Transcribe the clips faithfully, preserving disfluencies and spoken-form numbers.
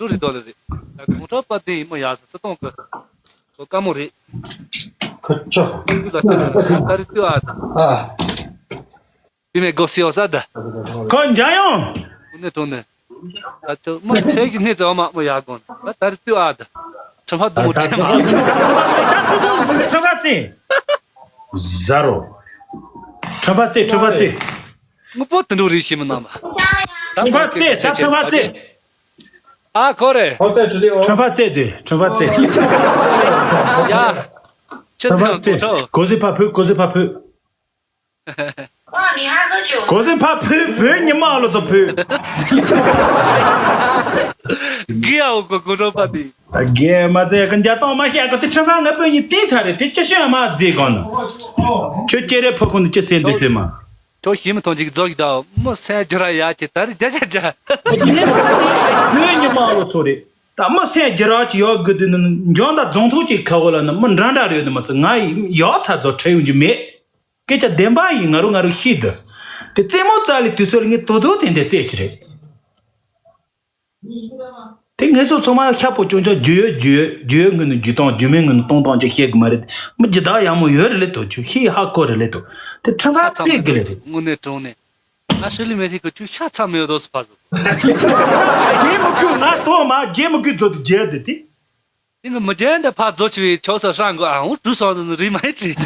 ལུགས་རེད་དོ་ལ་རེད། ད་གོང་ཁྲོ་པ་དེ་ཡིན་མོ་ཡག་ས་སྲིད་སྟོང་གི་ཁོ་དཀའ་མོ་རེད། ཁོ་ཅོ། ཁོ་ལ་ལྟ་ན་ད་རེ་ལྟོས་ཨ་ད། ཨ། བི་མེ་གོ་སི་ཡོ་ས་ད། ཁོ་འཇམ་དབྱངས། ཁོ་ནས་གྲོང་ནས། ད་ཅོ་མ་ཚད་ཀྱི་གནས་ཚུལ་མ་མོ་ཡག་གོང་ད་ད་རེ་ལྟོས་ཨ་ད། ཁྲི་ཕ་དུ་མོ་ཁྲི་མ། ད་ཁྲི་ཕ་ཁྲི་ཕ་ཙེ། ཟ་རོ། ཁྲི་ཕ་ཙེ་ཁྲི་ཕ་ཙེ། དངོས་པོ་དུད་འགྲོ་རེད་ཤེས་མི་སྣང་མ། ཁྲི་ཕ་ཙེ་ས་ཁྲི་ཕ་ཙེ། ཨ་ཁོ་རེད། ཁྲི་ཕ་ཙེ་དེ་ཁྲི་ཕ་ཙེ། ཡ། ཁྲི་ཕ་ཙེ། གོ་ཟི་ཕ་ཕུ་གོ་ཟི་ཕ་ཕུ། གོ་ཟི་ཕ་ཕུ་བོད་ཉི་མ་ལོ་ཚོ་ཕུ། གི་ཡ་འོ་གོ་གོ་ཁྲོ་པ་དེ། རྒན་མ་ཚེ་གི་འཇའ་སྟོང་མ་ཤེས་གི་དེ་ཁྲི་ཕ་ང་བོད་ཉི་དེ་ཚ་རེད་དེ་ཅི་ཤོད་མ་རྫས་གང་ནི། ཁྱོད་ཀྱེ་རེ་ཕོ་ཁུ་ནི་ཅི་སེ་འདི་སེ་མ། ཁྱོད་ཤི་མི་ཐོན་ཅིག་རྫོགས་ཤིག་ད་མི་སེམས་རྒྱུ་ར་ཡ་ཁྱེད་ད་རེ་རྒྱ་རྒྱ་རྒྱ། བོད་ཉི་མ་ལོ་ཚོ་རེད་ད་མི་སེམས་རྒྱུ་ར་ཅི་ཡོད་དགོས་དུས་ནི་འཇོན་ད་རྫོང་ཐོག་ཅིག་ཁ་བོ་ལ་ནི་མི་འདྲ་འདྲ་རེད་ནི་མ་ཚོ་ང་ཡི་ཡག་ཚ་ཚོ་ཁྲེལ་ཡོང་རྒྱུ་མེད། སྐད་ཆ་བདེན་པ་ཡིན་ང་རོ་ང་རོ་ཤེས་དུ། དེ་རྩེད་མོ་རྩ་ལས་དུས་སོ་ལ་ངས་དོ་དོ་དེ་འདྲ་རྩེད་ཀྱི་རེད། དེ་ངེད་ཚོ་ཚང་མ་ཤ་པོ་ཅུང་ཅུང་རྒྱུ་ཡོད་རྒྱུ་ཡོད་རྒྱུ་ཡོད་ངུ་ནི་རྒྱུ་སྟོང་རྒྱུ་མེད་ངུ་ནི་སྟོང་སྟོང་ཅིག་བཤད་གི་མ་རེད། མི་རྒྱུ་དག་ཡག་མོ་ཡོད་རེད་ལེ་དོ་ཆུ་ཤི་ཧ་གོ་རེད་ལེ་དོ། དེ་ཁྲི་ཕ་ཤ་ཚ་ཚེ་མེད་གི་ལེ་དོ་རེད། དངོས་གནས་དྲང་གནས། ང་ཧྲི་ལི་མེ་ཐི་གི་ཆུ་ཤ་ཚ་མེད་དོ་སི་ཕ་ཟོ། རྗེས་མི་དགོས་ང་དོ་མ་རྗེས་མི་དགོས་ཚོ་དུ་རྒྱལ་དེ་དེ། དེ་ནི་མི་རྒྱལ་འདྲ་ཕ་རྫོ་ཆེ་བའི་ཆོག་ས་ཧྲང་གི་ཨ་འུ་གྲུ་སོང་ནི་རི་མ་ཡི་བྲིས།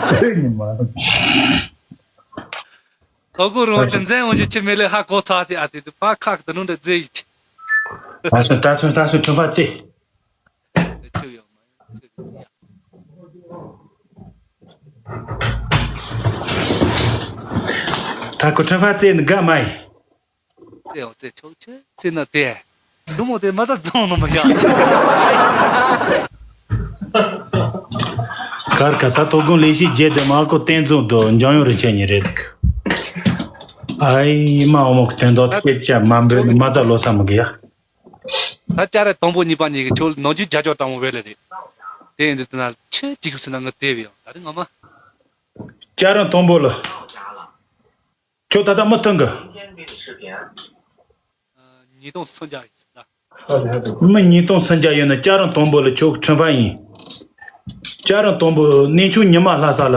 ཁྱོད་ཉི་མ། ཨོ་གོ་རོ་ཅན་ཛན་འོན་ཅི་ཆི་མེ་ལེ་ཧ་གོ་ཚ་ཏེ་ཨ་ཏེ་དུ་ཕ་ཁག་ཏུ་ནུ་འདྲ་ཛེ་ཡི་ཆི། ད་སོ་ད་སོ་ད་སོ་ཁྲི་ཕ་ཙེ། ཆི་ཡོ་མ་ཡོ་ཆི་ཡོ་ཡ། ད་ཁོ་ཁྲི་ཕ་ཙེ་ནི་དགའ་མ་ཡི། ཙེ་ཡོ་ཙེ་ཆོག་ཆི་ཙེ་ན་ཏེ། འདུ་མོ་དེ་མ་ད་རྫོང་ནོ་མ་ཀྱང་། གར་ག་ད་དོ་དགོན་ལས་གཞི་བརྒྱད་དེ་མ་ཁོ་བསྟན་འཛིན་དུ་འཇམ་དབྱངས་རིན་ཆེན་གཉིས་རེད། ཨའི་མ་འོ་མོ་གི་དོན་དག་སྐད་ཆ་མ་འབོད་ནི་མ་ཚ་ལོ་ས་མ་གི་ཡ། ད་ཅ་རེ་དང་པོ་གཉིས་པ་གཉིས་ཀྱི་ཆོ་ནོ་རྒྱུ་རྒྱ་ཅོ་དྲང་མོ་བེ་ལེ་རེད། དེ་ཡིན་དུས་ན་ཆེ་གཅིག་ཤུགས་ན་ང་དེ་བི་ཡང་ད་རེ་ང་མ། ཅ་རེ་དང་པོ་ལ། ཁྱོད་ད་ལྟ་མི་ཐུང་གི། ཉིས་སྟོང་སུམ་བརྒྱ་ཡིན་ཟེར་ད། མི་ཉིས་སྟོང་སུམ་བརྒྱ་ཡོད་ན་ཅ་རང་དང་པོ་ལ་ཁྱོད་ཁྲི་ཕ་ཡིན། ཅ་རང་དང་པོ་གནས་ཆུང་ཉི་མ་ལྷ་ས་ལ།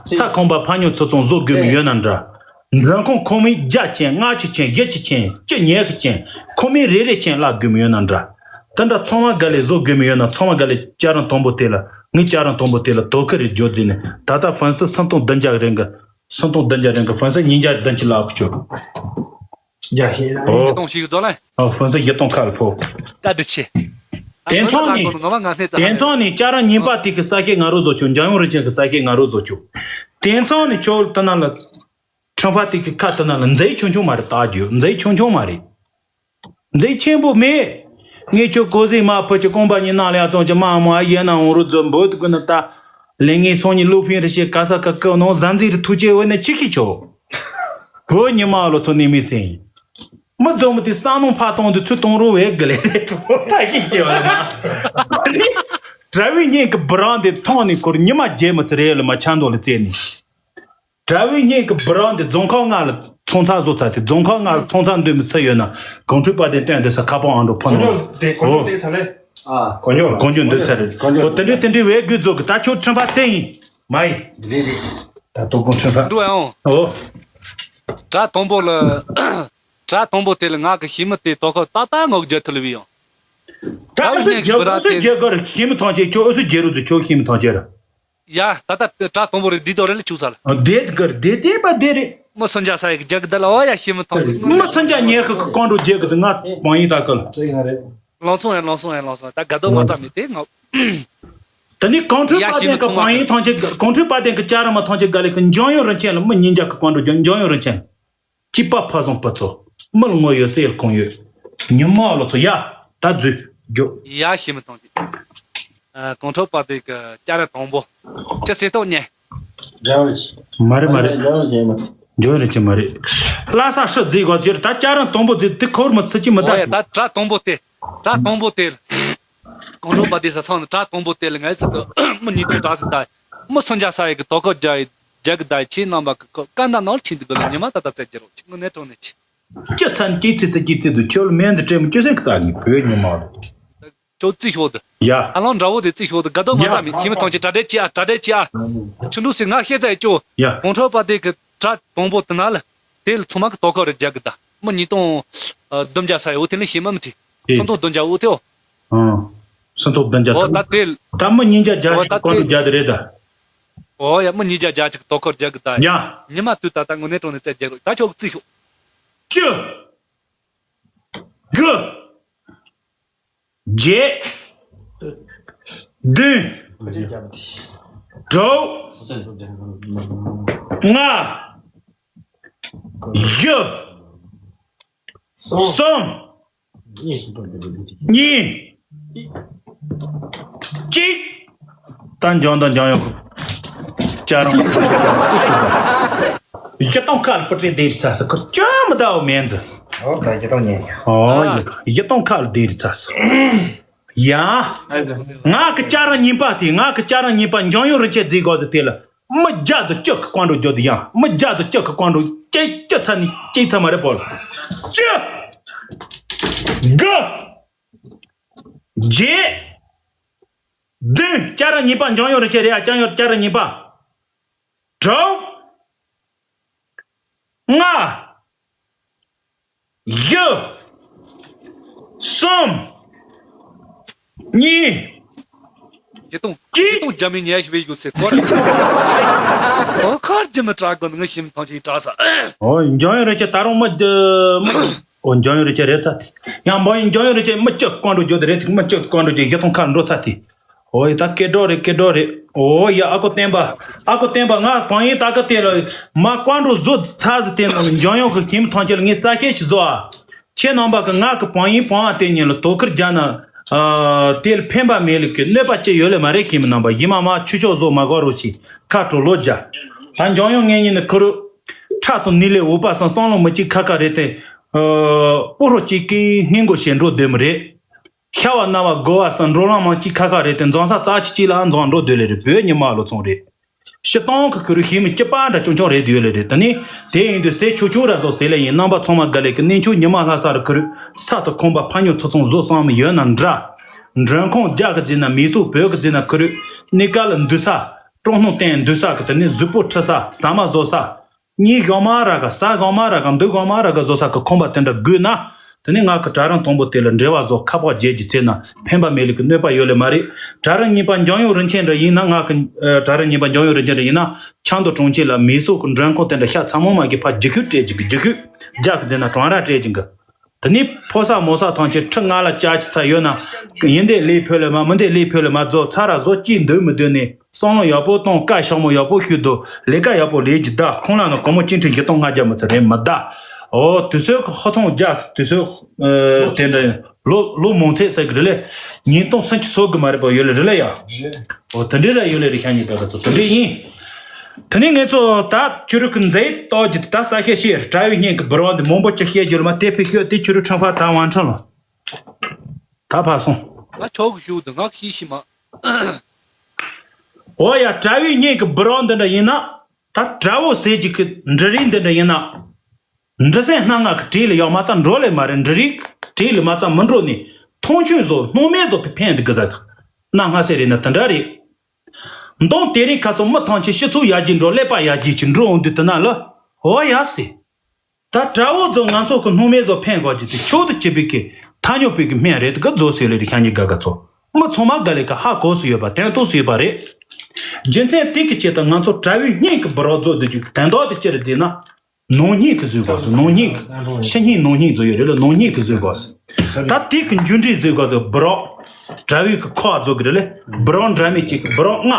ས་ཁང་པ་ཕ་ཉོ་ཚོ་ཚོང་བཟོ་དགོས་མི་ཡོད་ན་འདྲ། མགྲོན་ཁང་ཁོ་མོའི་རྒྱ་ཅན་ལྔ་ཆི་ཅན་བཞི་ཆི་ཅན་བཅུ་ཉེ་གི་ཅན་ཁོ་མོའི་རེ་རེ་ཅན་བརླག་དགོས་མི་ཡོད་ན་འདྲ། དེ་འདྲ་ཚང་མ་ག་ལས་བཟོ་དགོས་མི་ཡོད་ན་ཚང་མ་ག་ལས་ཅ་རང་དང་པོ་དེ་ལ་ངའི་ཅ་རང་དང་པོ་དེ་ལ་དོ་ཁུར་རེ་བརྗོད་རྫུན་ནས་ད་ལྟ་ཧྥན་སི་སུམ་སྟོང་བདུན་བརྒྱ་རིང་གི་སུམ་སྟོང་བདུན་བརྒྱ་རིང་གི་ཧྥན་སི་ཉིས་བརྒྱ་བདུན་ཅུ་ལ་ཨུ་ཆོ། བརྒྱ་ཞེ་ཨོ། བཞི་སྟོང་ཞིག་རྫོགས་ལན། ཨོ་ཧྥན་སི་བཞི་སྟོང་ཁ་ལ་ཕོ། བཀའ་དྲིན་ཆེ། དེ་མཚུངས་ནས་ང་ཚོ་ང་ནས་ཙ་དེ་མཚུངས་ནས་ཅ་ར་ཉིན་པ་དེ་གི་ས་ཤེ་ང་རོ་བཟོ་ཆོག་འཇམ་དབྱངས་རིན་ཆེན་གི་ས་ཤེ་ང་རོ་བཟོ་ཆོག་དེ་མཚུངས་ནས་ཁྱོད་ལ་དེ་ན་ལ། ཁྲོན་པ་དེ་གི་ཁ་དེ་ན་ལ་མཛེས་ཆུང་ཆུང་མ་རེད་ད་རྒྱུ་མཛེས་ཆུང་ཆུང་མ་རེད། མཛེས་ཆེན་པོ་མེད། ངས་ཁྱོད་གོ་ཟིག་མ་ཕུ་ཆུ་ཀོང་པ་ཉིན་ནང་ལ་ཡ་ཙོང་ཆུ་མ་མ་ཡེ་ན་འོང་རུ་རྫོ་འབོད་དགུ་ན་ད། ལས་ངན་སོང་ཉིན་ལུག་ཕིང་རི་ཤེ་ག་ས་ག་ཀི་ནོ་ཟན་ཟིག་རི་ཐུག་ཅེ་བོ་ནས་ཆི་ཁི་ཆོ། བོ་ཉི་མ་ལོ་ཚོ་ནི་མི་སེང་། མི་རྫོ་མི་དེ་ས་ནོ་ཕ་གཏོང་དུ་ཚུ་གཏོང་རུ་བས་དགི་ལས་རེད་ཐུ་ཕ་ཤི་ཅེ་བ་ལ་མ། ནི། དྲ་བའི་ཉིན་གི་བུ་རང་དེ་ཐོང་ནི་ཁོར་ཉི་མ་རྗེ་མི་ཚེ་རེ་ལ་མ་ཆ་འདོ་ལ་རྩེ་ནི། དྲ་བའི་སྙིང་གི་བུ་རང་དེ་རྫོང་ཁག་ལྔ་ལ་ཚོང་ཚགས་བཟོ་ཚར་ཏེ་རྫོང་ཁག་ལྔ་ལ་ཚོང་ཚགས་འདོན་མི་སུ་ཡོད་ན་གོང་ཁྲོས་པ་དེ་སྟོན་དེ་ས་ཁ་པང་ཨང་འགྲོ་ཕོ་གོ་ནོ་འཇོ་དེ་གོ་འཇོ་ཨོ། དེ་ཚ་ལེ། ཨ། གོ་འཇོ་ལ། གོ་འཇོ་འདོན་ཚར་རེད། གོ་འཇོ་ཨོ་དེ་འདྲའི་དེ་འདྲའི་བས་དགོས་རྫོགས་གི་ད་ཁྱོད་ཁྲིམས་པ་དེ་ཡིན་མ་ཡིན། རེད་རེད། ད་དོ་དགོང་ཁྲིམས་པ། འགྲོ་ཡང་། ཨོ། དྲ་དང་པོ་ལ། དྲ་དང་པོ་དེ་ལ་ང་གི་ཞི་མི་དེ་དོ་ཁ་ཏག་ཏག་ངོ་རྒྱལ་ཐུབ་ལ་བི་ཡང་། ད་ཨུ་སུ་རྒྱལ་ཨུ་སུ་རྒྱལ་གར་ཞི་མི་ཐང་ཆེ་ཁྱོད་ཨུ་སུ་རྒྱལ་རུ་ཚུ་ཁྱོད་ཞི་མི་ཐང་ཆེ་ར། ཡ། ད་ལྟ་དྲ་དང་པོ་རེད་འདི་དོ་རེད་ལ་ཆུག་ས་ལ། ཨ་དེ་གར་དེ་དེ་པ་དེ་རེད། མི་སུན་ཇ་ས་ཡི་རྒྱ་གི་ད་ལ་ཨོ་ཡ་ཤི་མི་ཐོང་རེད། མི་སུན་ཇ་ཉེ་ཁ་གི་ཀོང་འགྲོ་རྒྱ་གི་ད་ང་མང་ཡིན་ད་ག་ལ། ལོང་སོང་ཡ་ལོང་སོང་ཡ་ལོང་སོང་ད་ག་དོ་མ་ཙམ་མི་དེ་ང་། ད་ནི་ཀོང་ཁྲུས་པ་དན་གི་མང་ཡིན་ཐོང་ཆེ་ཀོང་ཁྲུས་པ་དན་གི་ཅ་ར་མ་ཐོང་ཆེ་ག་ལ་གི་འཇང་ཡོང་རིན་ཆེན་ལ་མི་ཉིན་རྒྱ་གི་ཀོང་འགྲོ་འཇང་ཡོང་རིན་ཆེན། སྐྱིད་པ་ཕ་བཟང་པ་ཚོ། མི་ལ་ངོ་ཡོད་སེ་ཡོད་ཁོང་ཡོད། ཉི་མ་ལོ་ཚོ་ཡ། ད་འཛུལ། རྒྱོ། ཡ་ཤི་མི་གཏོང་གི་ཨ། གོང་ཁྲོ་པ་དེ་གི་སྐྱ་ར་དང་པོ། ཅི་སེ་ཏོ་ཉེ། རྒྱ་བོད། མ་རེད་མ་རེད། རྒྱ་བོད་ཡིན་མ། འཇོན་རེད་ཅི་མ་རེད། ལྷ་ས་ཧྲི་རྫི་གོ་ཟེར་ད་སྐྱ་ར་དང་པོ་རྫི་དེ་འཁོར་མི་སྲིད་ཀྱི་མི་ཨོ་ད། ཡ་ད་དྲ་དང་པོ་དེ། དྲ་དང་པོ་དེ། གང་རུང་པ་དེ་ས་སང་ནི་དྲ་དང་པོ་དེ་ལ་ངའི་ཚུལ་དུ་མི་ཉིས་སྟོང་དྲ་ཟི་ད། མི་སུན་ཇ་ས་ཡི་གི་དོ་ཁོ་རྒྱ་ཡི་རྒྱ་གི་ད་ཡི་ཆེས་རྣམ་པ་གི་ཀ་ཀ་འདའ་ནང་ལ་ཕྱིན་དུ་གི་ལ་ཉི་མ་ད་ད་བཙལ་རྒྱུ་རོགས་ཆི་ངུ་ནས་གྲོང་ནས་ཆི། ཅི་ཚན་ཅི་ཚི་ཚི་ཅི་ཚི་དུ་ཁྱོད་ལ་མེན་ཛི་ཀྲེམ་ཅི་སེང་གི་ད་ནི་བོད་ཉི་མ་ལ། ཅོ་རྩིས་ཤོག་དུ། ཡ། ཨ་ལང་འདྲ་བོ་དེ་རྩིས་ཤོག་དུ་དགའ་ཏོ་མ་ཟ་མི་ཁྱིམ་མི་ཐང་ཆེ་གྲ་སྒྲིག་ཅི་ཨ་གྲ་སྒྲིག་ཅི་ཨ། ཆུ་འདུག་སི་ང་ཤེས་ཚ་ཡི་ཅོ། ཡ། གོང་ཁྲོ་པ་དེ་གི་གྲ་དང་པོ་དུ་ན་ལ། དེ་ལ་ཚང་མ་གི་དོ་ཁོ་རེ་རྒྱག་གི་ད། མི་ཉིས་སྟོང་བདུན་བརྒྱ་ས་ཡོ་དེ་ལ་ཤེས་མ་མི་ཐི། ཨེ། སུམ་སྟོང་བདུན་བརྒྱ་འོ་དེའོ། ཨང་། སུམ་སྟོང་བདུན་བརྒྱ་འོ་ད་དེ་ལ། ད་མི་ཉིས་བརྒྱ་བརྒྱ་ཞིག་གོང་དུ་བརྒྱ་དེ་རེད་ད། འོ་ཡ་མི་ཉིས་བརྒྱ་བརྒྱ་ཞིག་དོ་ཁོ་རྒྱག་གི་ད། ཡ། ཉི་མ་དུས་ད་ད་དངོས་གནས་དྲང་གནས་རྩད་རྒྱག་རོགས་ད་ཆོག་རྩིས་ཤོག་བཅུ། དགུ། བརྒྱད། བདུན། དྲུག། ལྔ། བཞི། གསུམ། གཉིས། གཅིག་ད་འཇང་དང་འཇང་ཡོང་གི། ཅ་རང་། བཞི་སྟོང་ཁ་ལ་པུ་ཏྲེ་དེ་རི་ཚ་ས་ཁུར་ཅོ་མི་ད་འོ་མེན་ཛི། ཨོ་ད་བཞི་སྟོང་ཉན་ཤག་ཨོ་ཡ། བཞི་སྟོང་ཁ་ལ་དེ་རི་ཚ་ས། ཡ། ང་གི་ཅ་རང་གཉིས་པ་དེ་ང་གི་ཅ་རང་གཉིས་པ་འཇང་ཡོང་རིན་ཆེན་རྫིག་གོ་ཟི་དེ་ལ། མི་བརྒྱ་དང་བཅུ་གི་ཀོང་འགྲོ་རྒྱུ་དེ་ཡང་མི་བརྒྱ་དང་བཅུ་གི་ཀོང་འགྲོ་ཅི་ཅི་ཚ་ནི་ཅི་ཚ་མ་རེད་པོ་ལ། བཅུ། དགུ། བརྒྱད། བདུན། ཅ་ར་གཉིས་པ་འཇང་ཡོང་རེ་ཆེ་རེད་ཡ། ཅང་ཡོང་ཅ་ར་གཉིས་པ། དྲུག་ལྔ། བཞི། གསུམ། གཉིས། ཡིད་གཏོང་གཅིག་ཡིད་གཏོང་རྒྱ་མི་ཉལ་ཞིག་བས་ཡོད་ཟེར་གོ་ར། ཨོ་ཁར་རྒྱ་མི་དྲག་གོ་ངི་ཞིམ་ཐང་ཆེ་དྲག་ས། ཨོ་འཇང་ཡོང་རེ་ཆེ་ད་རུང་མི་འདི་མི། ཨོ་འཇང་ཡོང་རེ་ཆེ་རེད་ཚ་དེ། ཡང་འབའ་ཡིན་འཇང་ཡོང་རེ་ཆེ་མི་གཅིག་ཀོང་འགྲོ་རྒྱུ་དེ་རེད་དེ་མི་གཅིག་ཀོང་འགྲོ་རྒྱུ་ཡིད་གཏོང་ཁར་འགྲོ་ཚ་དེ། ཨོ་ཡ་ད་སྐད་སྒྲོག་རེད་སྐད་སྒྲོག་རེད། ཨོ་ཡ་ཨ་ཁུ་བསྟན་པ། ཨ་ཁུ་བསྟན་པ་ང་གང་ཡིན་ད་ག་དེ་ལ་མ་ཀོང་འགྲོ་བཟོ་ཚ་ཟི་དེ་ནང་འཇང་ཡོང་གི་ཁྱིམ་ཐང་ཆེ་ལ་ངས་ས་ཤེ་ཆི་བཟོ་ཨ། ཁྱེད་རྣམ་པ་གི་ང་གི་བང་ཡིན་བང་ཨ་དེ་ཉིན་ལ་དོ་ཁུར་རྒྱག་ན། ཨ། དེ་ལ་ཕན་པ་མེད་ལུགས་ཀྱི་གནོད་པ་ཅི་ཡོད་ལེ་མ་རེད་ཤེས་མི་རྣམ་པ་ཡིན་མ་མ་ཆུ་ཤོག་བཟོ་མ་དགོས་རོགས་ཤིག་ཁ་དྲོ་ལོ་རྒྱ། ད་འཇང་ཡོང་ངེད་གཉིས་ནི་ཁུ་རུ། ཁྲག་དང་ནི་ལས་འོད་པ་སང་བསམ་བློ་མི་གཅིག་ཁ་ཁ་རེད་དེ། ཨོ་ཧྲོ་གཅིག་གིས་སྙིང་གོ་ཞེ་འགྲོ་སྡོད་མི་རེད། ཤ་བ་ན་བ་དགོ་བ་སང་འགྲོ་ལམ་མང་གཅིག་ཁ་ཁ་རེད་དེ་འཛང་ས་རྩ་ཆི་གཅིག་ལ་འཛང་འགྲོ་སྡོད་ལེ་རེད་བོད་ཉི་མ་ལོ་ཚོང་རེད། སྤྱི་བཏང་གི་ཁུ་རུ་ཤེས་མི་སྐྱི་པ་འདྲ་ཆུང་ཆུང་རེད་ཡོད་ལེ་རེད་ད་ནི། དེ་ཡིན་དུས་ཟས་ཆུ་ཆུ་ར་བཟོ་ཟེར་ལེ་ཡིན་རྣམ་པ་ཚང་མ་དགའ་ལེ་གི་གནས་ཆུང་ཉི་མ་ལྷ་ས་རུ་ཁུ་རུ་ས་དང་ཁང་པ་ཕ་ཉོ་ཚོ་ཚོང་བཟོ་བསམ་མི་ཡོད་ན་འདྲ། མགྲོན་ཁང་རྒྱ་གི་རྫི་ན་མི་སུ་བོད་གི་རྫི་ན་ཁུ་རུ་གནས་ཀ་ལ་འདུས་ས་ཀྲོང་སྣུམ་བསྟན་འདུས་ས་གི་དེ་ནི་གཟུགས་པོ་ཁྲི་ས་ཟ་མ་བཟོ་ས། གཉིད་གང་མ་ར་ག་ས་གང་མ་ར་ག་འདུག་གང་མ་ར་ག་བཟོ་ས་གི་ཁང་པ་དེ་འདྲ་དགོས་ན། དེ་ནི་ང་གི་གྲྭ་རང་དང་པོ་དེ་ལ་འབྲེལ་བ་བཟོ་ཁ་པག་རྒྱལ་གྱི་ཚེ་ན་ཕན་པ་མེད་ལུགས་ཀྱི་གནོད་པ་ཡོད་ལེ་མ་རེད། གྲྭ་རང་གཉིས་པ་འཇང་ཡོང་རིན་ཆེན་འདྲ་ཡིན་ན་ང་གི་གྲྭ་རང་གཉིས་པ་འཇང་ཡོང་རིན་ཆེན་འདྲ་ཡིན་ན་ཆང་དུ་གྲོང་ཁྱེར་ལ་མི་སོགས་ཀྱི་མགྲོན་ཁང་དེ་འདྲ་ཤ་ཚ་མོ་མ་གི་ཕ་རྒྱུ་ཁུལ་སྤྲད་ཅིག་གི་རྒྱུ་ཁུལ་རྒྱག་གི་ཚེ་ན་གྲང་ར་སྤྲད་ཅིག་གི། དེ་ནི་ཕོ་ས་མོ་ས་ཐང་ཆེན་ཁྲི་ལྔ་ལ་ལྕགས་ཀྱི་ཚ་ཡོད་ན། ཡིན་དེ་ལས་ཕོད་ལས་མ་མི་འདེ་ལས་ཕོད་ལས་མ་རྫོགས་ཚ་ར་བཟོ་ཅི་འདོད་མི་འདོད་ནི་བསམ་བློ་ཡག་པོ་གཏོང་བཀའ་ཤག་མོ་ཡག་པོ་ཞུ་འདུག་ལས་ཀ་ཡག་པོ་ལས་ཀྱི་ད་ཁོང་ལ་ནི་སྒོར་མོ་ཅི་འཕྲི་བཞི་སྟོང་ལྔ་བརྒྱ་མི་ཚེ་རེད་མི་ད། ཨོ་དུས་ཚོད་ཀྱི་ཧ་ཐོང་རྒྱ་དུས་ཚོད་དེ་འདྲ་ལོ་ལོ་མང་ཚད་ཟེར་གི་རེད་ལས་ཉིས་སྟོང་སུམ་ཅུ་སོ་དགུ་མ་རེད་པ་ཡོད་ལས་རེད་ལས་ཡ། ཨོ་དེ་འདྲ་ར་ཡོད་ལས་རེད་ཤ་ཉིས་ད་ག་ཚོ་དེ་འདྲ་ཡིན། དེ་ནས་ངེད་ཚོ་ད་ཆུ་རུ་ཁུ་མཛེས་ཏོག་ཅིག་ད་ས་ཤེ་ཤེ་དྲ་བའི་སྙིང་གི་འབུར་བ་འདི་མང་པོ་ཅིག་ཤེས་རྒྱུ་ལ་མ་དེ་ཕི་ཤོད་དེ་ཆུ་རུ་ཁྲང་ཧྥ་ད་ཝང་ཁྲང་ལོ། ད་ཕ་སོང་། ང་ཆོག་གི་ཞུ་འདི་ང་ཤེས་ཤི་མ། འོ་ཡ་དྲ་བའི་སྙིང་གི་འབུར་བ་འདི་འདྲ་ཡིན་ན་ད་དྲ་བོ་ཟེར་གྱི་གི་འབྲུ་རིགས་འདི་འདྲ་ཡིན་ན། འབྲུ་སེམས་སྣ་ལྔ་གི་བྲིས་ལ་ཡང་མ་རྩ་འགྲོ་ལས་མ་རེད་འབྲུ་རིགས་བྲིས་ལ་མ་རྩ་མི་འགྲོ་ནི་མཐོང་ཆུང་བཟོ་སྣང་མེད་བཟོ་ཕི་ཕན་འདི་གི་ཟ་གི་སྣ་ལྔ་ཟེར་རེད་ན་དེ་འདྲ་རེད། མདང་དེ་རིང་ཁ་སང་མི་ཐང་ཆེ་སྤྱི་ཚོགས་ཡར་རྒྱས་འགྲོ་ཀླད་པ་ཡར་རྒྱས་ཀྱི་འགྲོ་འོང་དུས་དེ་ན་ལ་འོ་ཡ་སི། ད་དགྲ་བོ་ཚོ་ང་ཚོ་གི་སྣང་མེད་བཟོ་ཕན་གོ་རྒྱུ་དེ་ཆོག་ཏུ་བྱེད་པའི་གི་ཐ་སྙོག་པའི་གི་སྨན་རེད་གི་རྫོགས་སོད་ལེ་རི་ཤ་ཉི་དགའ་དགའ་ཚོ་མི་ཚང་མ་དགའ་ལེ་གི་ཧ་གོ་སུ་ཡོད་པ་དོན་རྟོགས་སུ་ཡོད་པ་རེད། རྒྱུ་མཚན་དེ་གི་ཆེད་དུ་ང་ཚོ་དྲ་བའི་སྙིང་གི་འབུར་བ་རྫོགས་སྡོད་རྒྱུ་གི་དོན་དག་དེ་ཅི་རེད་ཟེར་ན། ནོངས་སྙིང་གི་བཟོས་དགོས་སོ། ནོངས་སྙིང་གི་ཕྱི་སྙིང་ནོངས་སྙིང་བཟོ་ཡོད་རེད་ལ་ནོངས་སྙིང་གི་བཟོས་དགོས་སོ། ད་དེ་གི་འཇུ་འབྲས་བཟོས་དགོས་སོ། སྦུ་རོགས། དྲ་བའི་གི་ཁོག་བཟོ་གི་རེད་ལ་སྦུ་རོགས་འདྲ་མིན་གཅིག་གི་སྦུ་རོགས་ལྔ།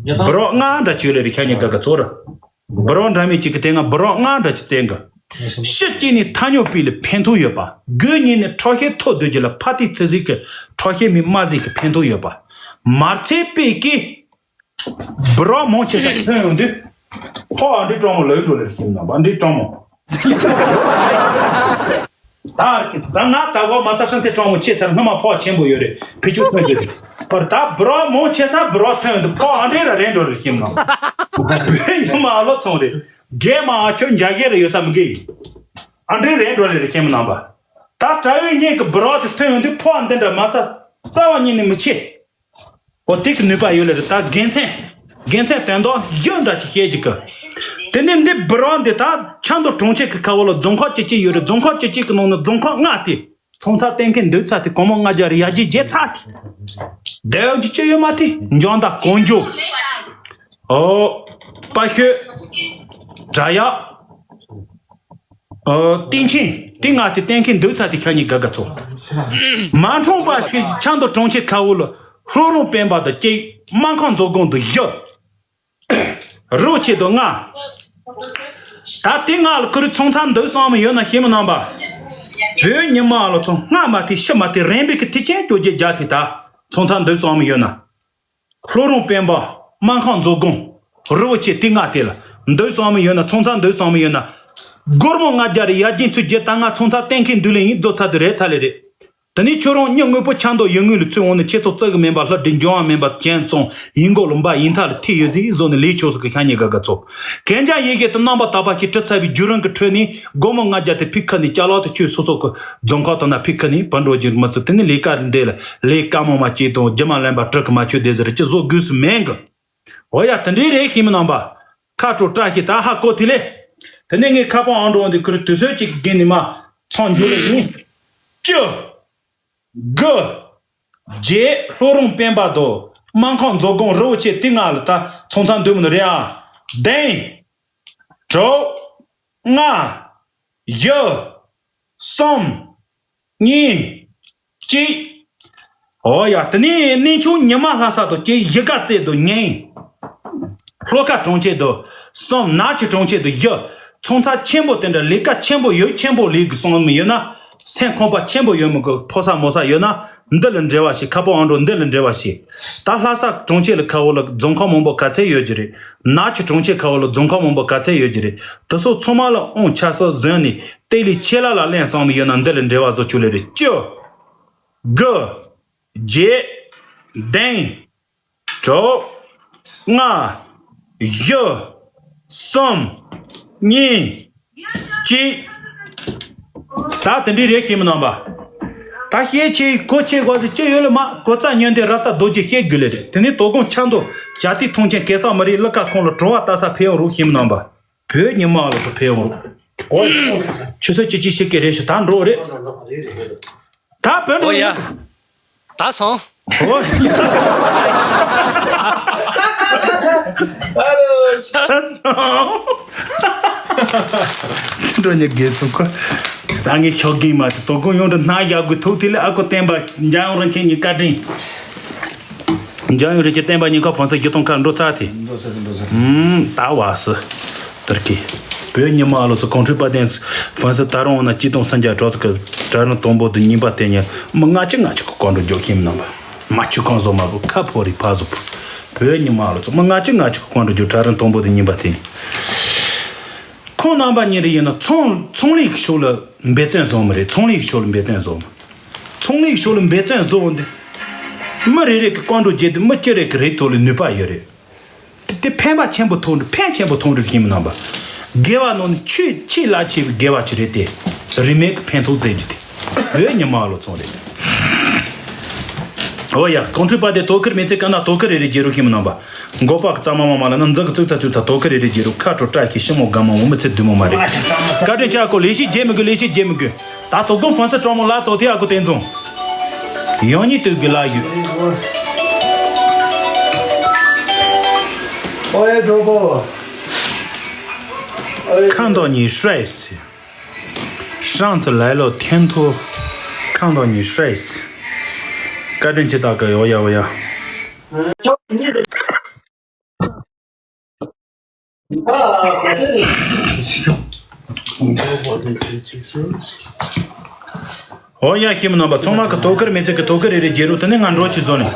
སྦུ་རོགས་ལྔ་འདྲ་བྱོས་ལེ་རེད་ཁྱེད་གཉིས་ཀ་གི་ཚོ་ར། སྦུ་རོགས་འདྲ་མིན་གཅིག་གི་སྟེང་ང་སྦུ་རོགས་ལྔ་འདྲ་གཅིག་བཙན་གི། ཕྱི་གཅིག་ནི་ཐ་སྙོག་པའི་ལ་ཕན་ཐོགས་ཡོད་པ། དགུ་གཉིས་ནི་ཁྲག་ཤེད་མཐོ་སྡོད་རྒྱུ་ལ་ཕ་ཏི་ཚི་ཟིག་གི་ཁྲག་ཤེད་མི་དམའ་ཟིག་གི་ཕན་ཐོགས་ཡོད་པ། མར་ཚེ་པའི་གི་སྦུ་རོགས་མང་ཆེ་ས་ཐོན་ཡོང་དུས། ཕོ་ཨ་འདྲི་སྤྲང་མོ་ལོས་འགྲོ་ལེར་ཤིམ་ན་བ་འདྲི་སྤྲང་མོ། ད་ཨར་ཀི་ད་ང་ད་གོ་མ་ཚ་ཧྲན་ཚེ་སྤྲང་མོ་ཆེ་ཚར་སྔ་མ་ཕོ་ཆེན་པོ་ཡོད་རེད་ཕི་ཆུ་ཐོན་གྱི་རེད། པར་ད་སྦུ་རོགས་མང་ཆེ་ས་སྦུ་རོགས་ཐོན་ཡོང་དུས་ཕོ་ཨ་འདྲི་ར་རེད་འགྲོ་ལེར་ཤིམ་ན། བོད་ཉི་མ་ཨ་ལོ་ཚོང་རེད། རྒན་མ་ཨ་ཁྱོད་འཇའ་གས་རེ་ཡོད་ས་མི་གི། ཨ་འདྲའི་རེད་འགྲོ་ལེ་རེད། ཤེས་མི་ནང་པ། ད་དྲ་བའི་སྙིང་གི་སྦི་རག་དེ་ཐོན་ཡོང་དུས་ཕོ་བ་འདི་འདྲ་མ་རྩ་རྩ་བ་ཉིད་ནས་མི་ཆེ། ཨོ་དེ་གི་ནུས་པ་ཡོད་ལེ་རེད། ད་དགེ་མཚན། དགེ་མཚན་དོན་དག་ཡོད་འདྲ་ཅིག་བཤད་རྒྱུ་གི། དེ་ནས་འདི་སྦི་རག་འདི་ད་ཆབ་མདོ་གྲོང་ཁྱེར་གི་ཁ་བོ་ལ་རྫོང་ཁག་བཅུ་གཅིག་ཡོད་རེད། རྫོང་ཁག་བཅུ་གཅིག་གི་ནང་ནས་རྫོང་ཁག་ལྔ་དེ། ཚོང་ཚ་གཏན་འཁེལ་འདུག་ཚ་དེ་སྒོར་མོ་ལྔ་བརྒྱ་རེ་ཡར་རྒྱས་རྒྱས་ཚ་དེ། དེ་འདི་ཅི་ཡོད་མ་དེ་འཇང་ད་ཀོང་ཇོ། ཨོ། པ་ཤོད། དྲ་ཡག་ཨོ། སྟེང་ཆེན། དེ་ལྔ་དེ་གཏན་འཁེལ་འདུག་ཚ་དེ་ཤ་ཉེ་དགའ་དགའ་ཚོ། མ་འཁྲུངས་པ་ཤོད་ཆབ་མདོ་གྲོང་ཁྱེར་ཁ་བོ་ལ་ལྷོ་རོང་སྤེན་པ་དང་གཅིག་སྨར་ཁམས་མཛོ་སྒང་དུ་བཞི། རི་བོ་ཆེ་དང་ལྔ། ད་དེ་ལྔ་ལ་ཁུ་རི་ཚོང་ཚ་འདུག་བསམ་མི་ཡོད་ན་ཤེས་མི་ནང་པ། བོད་ཉི་མ་ལ་ཚོང་ལྔ་མ་དེ་ཕྱི་མ་དེ་རན་པའི་གི་ཐེག་ཆེན་སྐྱོ་རྗེ་རྒྱ་དེ་ད་ཚོང་ཚ་འདུག་བསམ་མི་ཡོད་ན། ལྷོ་རོང་སྤེན་པ། སྨར་ཁམས་མཛོ་སྒང་། རི་བོ་ཆེ་དེ་ལྔ་དེ་ལ་འདུག་བསམ་མི་ཡོད་ན། ཚོང་ཚ་འདུག་བསམ་མི་ཡོད་ན། སྒོར་མོ་ལྔ་བརྒྱ་རེ་ཡར་རྒྱས་ཚུར་རྒྱས། ད་ང་ཚོང་ཚ་གཏན་འཁེལ་འདུག་ལེ་ཡིན་རྫོགས་ཚར་དུ་རེད་ཚར་ལེ་རེད། དེ་ནས་ཁྱོད་རང་མྱི་དངོས་པོ་ཆབ་མདོ་ཡུལ་དངོས་ལ་ཚུར་འོང་ནས་ཁྱེད་ཚོ་བརྩི་གི་མེད་པ་ལྷ་འདྲེ་འཇོང་བ་མེད་པ་གྱེན་བཙོང་ཡིན་མགོ་ལུམ་པ་ཡིན་ཐ་ལ་ཐིག་ཡོད་ཟིག་བཟོ་ནས་ལས་ཆོག་ཟིག་གི་ཤ་ཉེ་དགའ་དགའ་ཚོ། གན་རྒྱ་ཡི་གེ་དུ་རྣམ་པ་དག་པ་ཞིག་བྲི་ཚར་བའི་བརྒྱུད་རིམ་གི་ཁྲོད་ནས་སྒོར་མོ་ལྔ་བརྒྱ་དེ་ཕུག་ཁ་ནས་ཅ་ལག་དུ་བཅོས། སོ་སོ་གི་རྫོང་ཁག་དང་ན་ཕུག་ཁ་ནས་བར་འགྲོ་རྒྱུ་མི་ཚུགས། དེ་ནས་ལས་ཀ་འདི་ལ་ལས་ཀ་མོ་མ་བྱེད་དང་རྒྱུ་མ་ལེན་པ་གྲི་གི་མ་ཆོད་དེ་ཟེར་ཅི་བཟོ་དགོས་སུ་མེད་གི། འོ་ཡ་དེ་འདྲའི་རེད་ཤེས་མི་ནང་པ། ཁ་དྲོ་བཀྲ་ཤིས་ད་ཧ་གོ་དེ་ལས། དེ་ནས་ངས་ཁ་པང་ཨང་འགྲོ་འདི་ཁུར་དུས་ཚོད་ཅིག་གི་རྒན་ནི་མ་ཚང་འཇུ་ལེ་ཡིན། བཅུ། དགུ། བརྒྱད། ལྷོ་རོང་སྤེན་པ་དོ། སྨར་ཁམས་མཛོ་སྒང་རི་བོ་ཆེ་དེ་ལྔ་ལ་ད་ཚོང་ཚ་འདུག་མི་ནི་རེད་ཨ། བདུན། དྲུག་ལྔ། བཞི། གསུམ། གཉིས། གཅིག་ཨོ་ཡ། དེ་ནས་གནས་མཆོག་ཉི་མ་ལྷ་ས་དང་གཅིག་གཞིས་ཀ་རྩེ་དང་གཉིས། ལྷོ་ཁ་གྲོང་ཁྱེར་དང་གསུམ། ནག་ཆུ་གྲོང་ཁྱེར་དང་བཞི། ཚོང་ཚ་ཆེན་པོ་དེ་འདྲ་ལས་ཀ་ཆེན་པོ་ཡོད། ཆེན་པོ་ལས་དགོས་བསམ་མི་ཡོད་ན། སེམས་ཁོམ་པ་ཆེན་པོ་ཡོད་མི་དགོས། ཕོ་ས་མོ་ས་ཡོད་ན་འདི་ལ་འབྲེལ་བ་བྱེད། ཁ་པོ་ཨང་འགྲོ་འདི་ལ་འབྲེལ་བ་བྱེད། ད་ལྷ་ས་གྲོང་ཁྱེར་ལ་ཁ་བོ་ལ་རྫོང་ཁག་མང་པོ་ག་ཚད་ཡོད་ཀྱི་རེད། ནག་ཆུ་གྲོང་ཁྱེར་ཁ་བོ་ལ་རྫོང་ཁག་མང་པོ་ག་ཚད་ཡོད་ཀྱི་རེད། དེ་ཚོ་ཚང་མ་ལ་དབང་ཆ་སོགས་བཟུང་ནས་དེ་ལས་ཆེ་ལ་ལ་ལན་བསམ་མི་ཡོད་ན་འདི་ལ་འབྲེལ་བ་བཟོ་ཆོག་ལེ་རེད། བཅུ། དགུ། བརྒྱད། བདུན། དྲུག་ལྔ། བཞི། གསུམ། གཉིས། གཅིག་ད་དེ་འདྲའི་རེད་ཤེས་མི་ནང་པ། ད་བཤད་ཆེ་གོ་ཆེ་གོ་ཟེར་ཅི་ཡོད་ལ་མ་གོ་རྩ་ཉོན་དེ་ར་རྩ་རྡོ་རྗེ་བཤད་དགོས་ལེ་རེད། དེ་ནས་དོ་དགོང་ཆབ་མདོ་བྱ་དེ་ཐོང་ཆེན་གེ་སར་མི་རིགས་གླུ་ཁ་ཁོང་ལ་བྲོ་བ་ལྟ་ས་ཕེབས་ཡོང་རོགས་ཤེས་མི་ནང་པ། བོད་ཉི་མ་ལ་ཚོ་ཕེབས་ཡོང་རོགས། ཨོ། ཆུ་ཚོད་ཅི་ཅི་ཞིག་གི་རེད་ཤི་ད་འགྲོ་རེད། ད་བོད་འགྲོ་ཨོ་ཡ། ཡིན། ད་སོང་། ཨོ། ད་སོང་། འགྲོ་ཉི་དགེ་ཚོ་ཁོ། ད་ངས་ཤོག་གིན་མ་དེ་དོ་དགོང་ཡོང་འགྲོ་སྣ་ཡག་དགོས་ཐུག་དེ་ལས་ཨ་ཁུ་བསྟན་པ་འཇམ་དབྱངས་རིན་ཆེན་གཉིས་བཀའ་དྲིན། འཇམ་དབྱངས་རིན་ཆེན་བསྟན་པ་གཉིས་ཀ་ཧྥོན་སི་བཞི་སྟོང་ཁ་འགྲོ་ཚར་དེ། འགྲོ་ཚར་དེ་འགྲོ་ཚར་དེ། ཨུམ་ད་བ་སི། དར་གི། བོད་ཉི་མ་ཨ་ལོ་ཚོ་གོང་ཁྲོས་པ་དན་ཧྥོན་སི་ད་རུང་ན་སྐྱིད་སྟོང་སན་རྒྱ་གྲོགས་ཚོ་གྲ་རུང་དང་པོ་དུ་ཉིན་པ་དེ་ཉིན་མི་ལྔ་བཅུ་ལྔ་བཅུ་གི་སྐོར་འགྲོ་རྒྱོ་ཤིམ་ནང་པ། མ་ཆུ་ཁང་བཟོ་མ་བུ་ཁ་ཕོ་རི་ཕ་བཟོ་བུ། བོད་ཉི་མ་ཨ་ལོ་ཚོ་མི་ལྔ་བཅུ་ལྔ་བཅུ་གི་སྐོར་འགྲོ་རྒྱོ་གྲ་རུང་དང་པོ་དུ་ཉིན་པ་དེ། ཁོང་རྣམ་པ་གཉིས་རེ་ཡིན་ན་ཚོང་ཚོང་ལས་ཀྱི་ཕྱོགས་ལ་འབད་བརྩོན་བཟོ་མི་རེད། ཚོང་ལས་ཀྱི་ཕྱོགས་ལ་འབད་བརྩོན་བཟོ་མི། ཚོང་ལས་ཀྱི་ཕྱོགས་ལ་འབད་བརྩོན་བཟོ་འོང་དུས། མི་རེ་རེ་གི་བཀོད་འགྲོ་བརྒྱུད་དེ་མི་སྤྱི་རེ་གི་རེ་ཐོག་ལ་ནུས་པ་ཡོད་རེད། དེ་དེ་ཕན་པ་ཆེན་པོ་ཐོག་འདྲ་ཕན་ཆེན་པོ་ཐོག་འདྲ་ཡིན་མི་རྣམ་པ། དགེ་བ་ནང་ནས་ཆོས་ཆེས་རླབས་ཆེ་བའི་དགེ་བ་ཅིག་རེད་དེ། རིས་མེད་ཀྱི་ཕན་ཐོགས་བཙལ་རྒྱུ་དེ། བོད་ཉི་མ་ལོ་ཚོང་རེད། ཨོ་ཡ་གོང་ཁྲོས་པ་དེ་དོ་ཁུར་མི་ཚེ་ཀ་ན་དོ་ཁུར་རེ་རེ་རྒྱལ་རོགས་ཤིམ་ནང་པ། མགོ་པ་གི་གཙང་མ་མ་མ་ལ་ན་འཛག་གི་བཙུགས་ཚ་བཙུགས་ཚ་དོ་ཁུར་རེ་རེ་རྒྱལ་རོགས་ཁ་དྲོ་བཀྲ་ཤིས་ཤི་མོ་དགའ་མ་འོ་མི་ཚེ་བདུད་མོ་མ་རེད། བཀའ་དྲིན་ཆེ་ཨ་ཁོ་ལས་ཤིག་རྒྱལ་མི་དགོས། ལས་ཤིག་རྒྱལ་མི་དགོས། ད་དོ་དགོང་ཧྥོན་སི་ཀྲོང་མོ་ལ་དོ་དེ་ཨ་ཁོ་བསྟན་འཛོང་། ཡང་ཉིད་དུ་དགེ་ལ་ཡོད། ཨོ་ཡ་གྲོགས་པོ། ཁམས་དང་ཉི་ཧྲེས། 上次来了天图 看到你睡死。བཀའ་དྲིན་ཆེ་ད་ག་ཡོ་ཡ་ཡོ་ཡ། ཨོ་ཡ་ཤི་མི་རྣམ་པ་ཚང་མ་གི་དོ་ཁུར་མི་ཚེ་གི་དོ་ཁུར་རེ་རེ་རྒྱལ་རོགས་དེ་ནས་ང་འགྲོ་ཆི་བཟོ་ནས།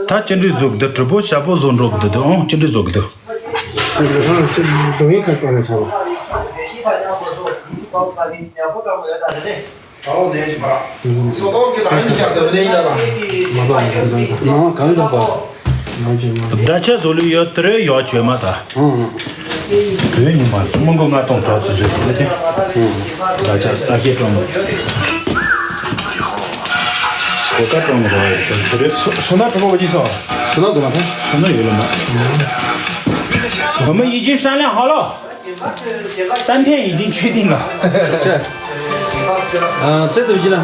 ད་ཅི་འདྲི་བཟོ་གི་འདུག་དྲི་པོ་ཞབས་པོ་བཟོ་འགྲོ་གི་འདུག་ཨང་ཅི་འདྲི་བཟོ་གི་འདུག་སྡུག་ཡིན་ཁ་པར་ནས་ཚར་བ། མ་ཐོག་མ་ཐོག་མ་གང་ཐོག་པ། མ་བྱེད་མ། བརྡ་ཆད་བཟོ་ལུགས་ཡོད་དེ་རེད་ཡོད་བྱོས་མ་ད། ཨང་། བོད་ཉི་མ་སུ་མང་པོ་ལྔ་སྟོང་གྲགས་ཚུལ་བཟོས་ཡོད་དེ། ད་ཆ་ས་སྐྱེ་གྲོང་གོ་ཀ་གྲོང་རོ་དེ་རེད། སོ་ན་གྲོང་པོ་ཅི་སོང་། སོ་ན་གོ་མ་ཐང་། སོ་ན་ཡོད་ལ་མ། 我们已经商量好了，三天已经确定了。ཨ་ཙེ་དུ་ཅི་ལ། ད་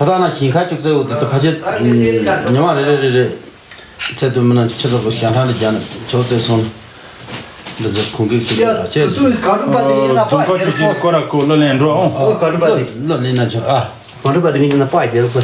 ད་ན་ཞིང་ཁ་བཅུག་ཙེ་འུ་དུ་ཕ་ཆེ་ཉི་མ་རེ་རེ་རེ་རེ། ཚེ་དུ་མི་ན་ཆེ་ཚོ་གོ་ཞང་ཁྲང་དུ་རྒྱ་ནི་ཆོག་ཚེ་སོང་། འདི་ཚོ་ཁོང་གི་ཁྱི་ལ་ཆེ་ཚོ། རྫོང་ཁ་ཆུ་ཆེན་སྐོར་ར་ཁོ་ལོ་ལེན་འགྲོ་ཨོ། ལོ་ལེན་ན་ཆོག་ཨ། གོང་ཁྲོ་པ་དེ་ངེད་ཀྱི་ན་པ་རྒྱལ་པོ།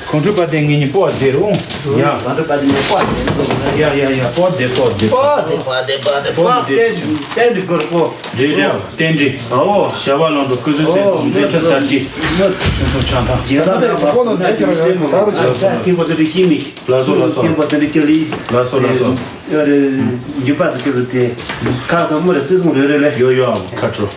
གོང་ཁྲོ་པ་དེ་ངེད་ཀྱི་པ་རྒྱལ་པོ། ཡ། གོང་ཁྲོ་པ་དེ་ངེད་པ་རྒྱལ་པོ། ཡ་ཡ་ཡ་པ་རྒྱལ་པོ་རྒྱལ་པོ། པ་དེ་པ་དེ་པ་དེ་པ་རྒྱལ་པོ། རྟེན་འབྲེལ་གོར་པོ། རེད་རེད་རྟེན་འབྲེལ། ཨོ། བྱ་བ་ལམ་འགྲོ་ཀུན་བཟང་སེམས་དང་མཛད་འཕྲིན་དར་རྒྱས། ཆུང་ཆུང་ཆང་ཐང་། རྒྱལ་ཐང་དང་པ་ཁོ་ན་དེ་ཁྱེད་རང་ད་རུ་ཆ་ཆ་ཁྱེད་པོ་དེ་རིགས་ཤེས་མི། ལ་སོ་ལ་སོ། ཁྱེད་པོ་དེ་རིགས་ཁྱེད་ལི། ལ་སོ་ལ་སོ། ཨ་རེ། འགྱུར་བ་དེ་ཁྱེད་ལི་དེ། ཁ་ཐོག་མོ་རེ་བརྩི་སྲུང་རེ་རེ་ལེ། ཡོ་ཡོ་ཁ་དྲོ།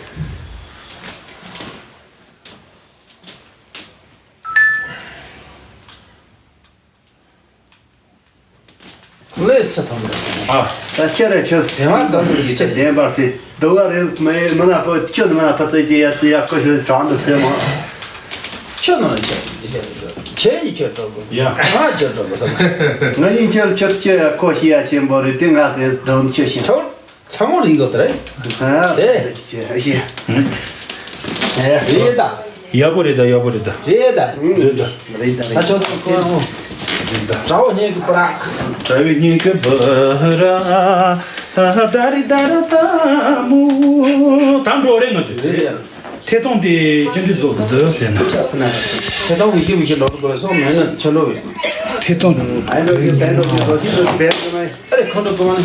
ལས་སུ་ཐོན་པ། ཨ། ད་ཁྱེད་ར་ཁྱོད་དེ་མ་འདོད་པའི་ཡིད་ཆེས་ལྡན་པ་ཟེར། འདུག་བ་རེད། མི་མི་ན་པོ་ཁྱོད་མི་ན་པོ་ཙེ་ཅེ་ཡ་ཙེ་ཡ་ཁོ་ཤོད་དྲང་དུ་ཟེར་མོ། ཁྱོད་ནང་ཁྱོད་ཁྱེད་ཡིན་ཁྱོད་གྲོགས་པོ། ཡ། ང་ཁྱོད་གྲོགས་པོ་ཟེར། ང་ཡིན་ཁྱོད་ཁྱོད་ཁྱོད་ཡ་ཁོ་ཤི་ཡ་ཆེན་པོ་རེད་དེ་ང་ཟེར་འདོམ་ཁྱོད་ཤི། ཁྱོད། ཚ་མོ་རིང་གོ་དེ་རེད། ཨ་དེ། ཨེ། རེད་ད། ཡག་པོ་རེད་ད་ཡག་པོ་རེད་ད། རེད་ད། རེད་ད། རེད་ད་རེད་ད། ཨ་ཅོ་ཏོ་ཀོ་ར་མོ། རེད་ད། དགྲ་བོ་ཉེ་གི་པ་ར། དགྲ་བོ་ཉེ་གི་པ་ར། ད་ད་རི་ད་ར་ད་མོ། ད་འགྲོ་རེད་ང་དུ། རེད་ཡ། ཐད་གཏོང་དེ་ཅི་འདྲ་བཟོ་གི་འདུག་ཟེར་ན། ཐད་གཏོང་བི་ཤི་བི་ཤི་ལོག་དགོས་སོང་མེད་ན་ཆ་ལོ་བས། ཐད་གཏོང་། ཨ་རེ་ཁོང་ཁྲོ་གཏོང་བ་ནི།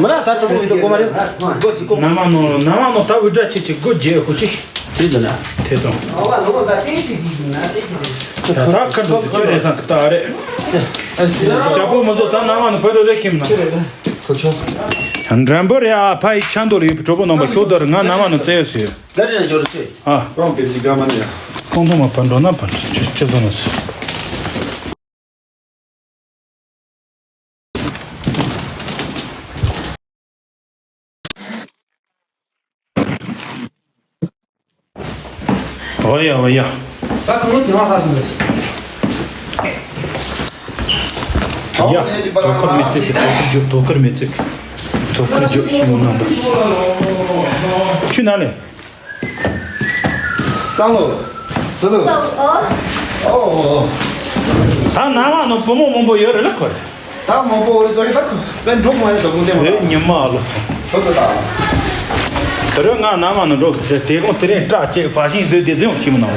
མི་ར་ད་གྲོགས་པོ་ཡིན་དུ་གོ་མ་རེད། སྒོ་ཚིག་གོ། ན་མ་ནོ་ན་མ་ནོ་ད་འུ་དྲ་ཆེ་ཆེ་སྒོ་རྒྱལ་ཧུ་ཆེ། དེ་འདི་ན། ཐད་གཏོང་། ད་ད་ཁ་འགྲོ་དུ་ཅོ་རེ་སང་ད་རེད། ཞག་པོ་མ་བཟོ་ད་ན་མ་ནོ་བོད་རེ་རེ་ཁྱིམ་ན། འགྲན་བུ་རེ་ཨ་ཕ་ཡི་ཆ་འདོར་ཡོད་པའི་གྲོགས་པོ་རྣམ་པ་ཤོག་ད་རེ་ང་ན་མ་ནོ་བཙལ་ཡོད་ཟེར། ད་རེ་ན་འབྱོར་ཆེ། ཨ། ཁོང་གི་ཅི་ག་མ་ནི། ཁོང་ཐོག་མ་ཕར་འགྲོ་ན་ཕར་ཆུ་ཆུ་བཟོ་ན་ཟེར། ཨོ་ཡ་ཨོ་ཡ། ད་ཁོང་ལོ་དེ་མ་ཧ་སོང་། ཡ། དོ་ཁུར་མི་ཚིག་གི་དོ་ཁུར་རྒྱུག་དོ་ཁུར་མི་ཚིག་གི་དོ་ཁུར་རྒྱུག་ཤི་མོ་རྣམ་པ། ཆུ་ན་ལེ། སང་ལོ། སི་ལོ། ཨོ། ཨོ། ད་ན་མ་ནོ་བུ་མོ་མང་པོ་ཡོད་རེད་ལ་ཁོ་རེ། ད་མང་པོ་འོ་རེ་ཙོ་གི་ད་ཁོ་ཙན་འགྲོ་མ་ཡོད་ད་ཁོ་འདེམ་མ། ཉི་མ་ཨ་ལོ་ཚོ། ཁོ་ད་ད། དེ་རུ་ང་ན་མ་ནོ་འགྲོ་གི་དེ་དེ་གོང་དེ་རིང་སྐྲ་བཅད་ཧྥ་ཤིང་བཟོས་དེ་ཟིན་ཤི་མོ་ནོ།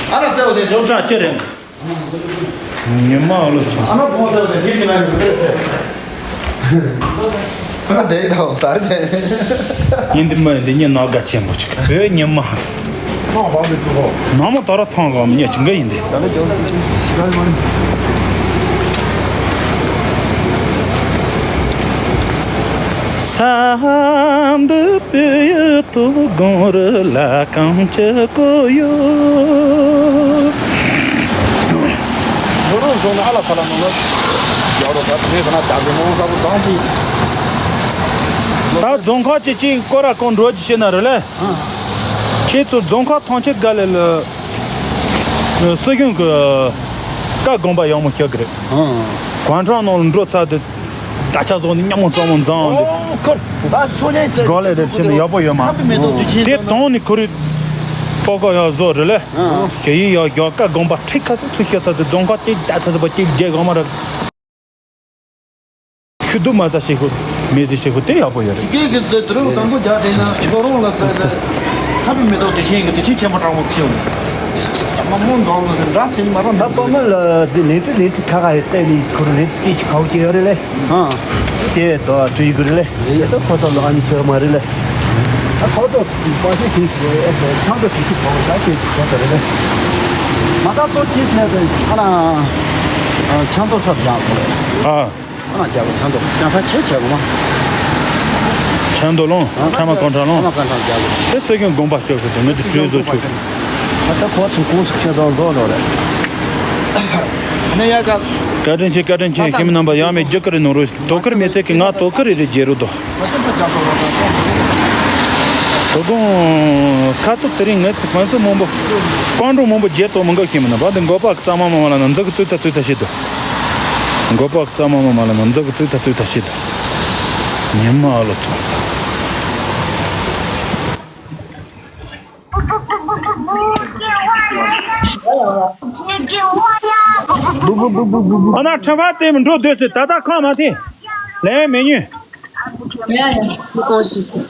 ཨ་ར་ཙེ་འོ་དེ་འགྲོ། སྐྲ་བཅད་རེད། ཉི་མ་ཨ་ལོ་ཚོ། ཨ་མ་བོང་ཚ་དེ་ཁྱེད་ཀྱི་ན་ཡོད་རེད་ཟེར། ཨ་དེ་དང་དར་དེ། ཡིན་འདི་མ་ཡིན་འདི་ཉིན་ནག་དགའ་ཆེན་པོ་ཅིག་བོད་ཉི་མ། ཐང་བ་མི་ཐུ་ཧོ། ནང་མ་དར་ཐང་ག་མི་ཉེ་ཅིག་འགའ་ཡིན་འདི། ད་ནི་ཇོ་ཇོ་མ་ནི། ས་འདི་པའི་ཐོག་སྒང་རི་ལ་གང་ཅི་གོ་ཡོད། ཡོ་རོབ་རྫོང་ནས་ཨ་ལ་ཁ་ལ་ནང་ལ་ཡོ་རོབ་ད་དེ་ནས་ཁ་ན་ད་གི་མང་ས་བུ་ཙང་གི། ད་རྫོང་ཁག་ཅི་ཅིག་སྐོར་ར་གང་འགྲོ་ཅི་བྱེད་ན་རེད་ལེ། ཁྱེད་ཚོ་རྫོང་ཁག་ཐང་ཆེན་ག་ལེ་ལ། སྲིད་གཞུང་གི་བཀའ་དགོངས་པ་ཡག་མོ་ཞུ་གི་རེད། གོང་ཁྲང་ནང་ལ་འགྲོ་ཚར་དུས། ད་ཆ་བཟོ་ནི་ཉམས་མོ་སྤྲང་མོ་མཛངས་འདི། ཨོ་ཁོར། ད་སོ་ཉན་ཙེ། གོ་ལེ་རེ་ཕྱིན་ནི་ཡག་པོ་ཡོད་མ། ཁ་པི་མེ་ཏོག་དུ་ཆེན་དེ་དོན་ནི་ཁོ་རི། པོ་ཀོ་ཡག་བཟོ་རེད་ལེ། ཞེ་ཡིན་ཡག་ཡག་བཀའ་དགོངས་པ་ཁྲིག་ཁ་སོ་ཚུ་ཤེས་ཚ་དུ་རྫོང་ཁ་དེ་ད་ཚ་ཚ་པ་དེ་རྒྱལ་གོ་མ་རེད། ཤུ་དུ་མ་ཚ་ཤེས་ཁུ་མེ་ཟི་ཤེས་ཁུ་དེ་ཡག་པོ་ཡོད་རེད། དེ་གའི་གི་ཙེ་དུ་རུ་དང་པོ་རྒྱག་དེ་ན་ཁྱོ་རོང་ལ་ཙེ་ཙེ། ཁ་པི་མེ་ཏོག་དུ་ཆེན་གི་དུ་ཆེན་ཆེན་པོ་དྲང་མོ་ཚིའོ། ད་མ་མོ་འཛོམས་ལ་ཟེར་འདྲ་ཚེ་ནི་མ་ར་འདྲ། ད་པ་མ་ལ་དེ་ལེན་ཏི་ལེན་ཏི་ཁ་ཁ་ཡི་ཏེ་ལི་ཁུ་རུ་ལེན་ཏི་ཅི་ཁའུ་ཅི་ཡོད་རེད་ལེ། ཨ། དེ་དོ་ཏྲི་གུ་རེད་ལེ། དེ་ད་ཁོ་ཚོ་ལ་ཨ་ནི་ཁྱེར་མ་རེད་ལེ། ད་ཁོ་ཚོ་པ་ཤི་ཁི་ཁོ་ཨེ་ཁོ་ཚང་དུ་ཁི་ཁི་ཁོ་ད་ཁྱེར་ཁོ་ཚོ་རེད་ལེ། མ་ད་ཏོ་ཅི་ཁྱེར་ཏེ་ཨ་ན་ཨ་ཆང་ཏོ་ཚབ་ཡག་པོ་རེད། ཨ། ཨ་ན་རྒྱ་གོ་ཆང་ཏོ་ཆང་ཐ་ཆེ་ཆེ་གོ་མ། ཆང་ཏོ་ལོང་ཆང་མ་གོང་ཁྲ་ལོང་། ཆང་མ་གོང་ཁྲ་རྒྱ་གོ། དེ་སྲོལ་རྒྱུན་དགོངས་པ་སྐྱོབ་ཟེར་དེ་ངོས་དེ་གྲོས་བཟོ་ཆོག་ཨ་ད་ཁོ་ཚོ་ཁོང་ཚོ་ཁྱེད་ཚོ་བཟོ་ལོ་རེད། ནས་ཡ་ཀ་བཀའ་དྲིན་ཆེ། བཀའ་དྲིན་ཆེ། ཁྱིམ་མི་རྣམ་པ་ཡང་མེད་རྒྱུ་ཀ་རི་ནོ་རུ་དོ་ཁུར་མེད་ཚེ་གི་ང་དོ་ཁུར་རེ་རེ་རྒྱལ་རུ་དོ། དོ་དགོང་ཁ་ཚུབ་དེ་རིང་ངས་ཚེ་ཕན་སུ་མང་པོ་ཀོང་ཀྲུང་མང་པོ་རྒྱལ་དོ་མི་འགའ་ཁྱིམ་མི་རྣམ་པ་འདི་མགོ་པ་གཙང་མ་མ་མ་ལ་ན་འཛུག་གི་ཙུག་ཚ་ཙུག་ཚ་ཤི་དོ། མགོ་པ་གཙང་མ་མ་མ་ལ་ན་འཛུག་གི་ཙུག་ཚ་ཙུག་ཚ་ཤི་དོ། ཉི་མ་ཨ་ལོ་ཚོ། ཨ་ན་ཁྲི་ཕ་རྩེ་མི་འགྲོ་སྡོད་ཟེར། ད་ལྟ་ཁང་མ་ཐེ་ལེ་མེ་ཉུ། ཡ་ཡ་ལོ་ཀོ་ཤི་སི།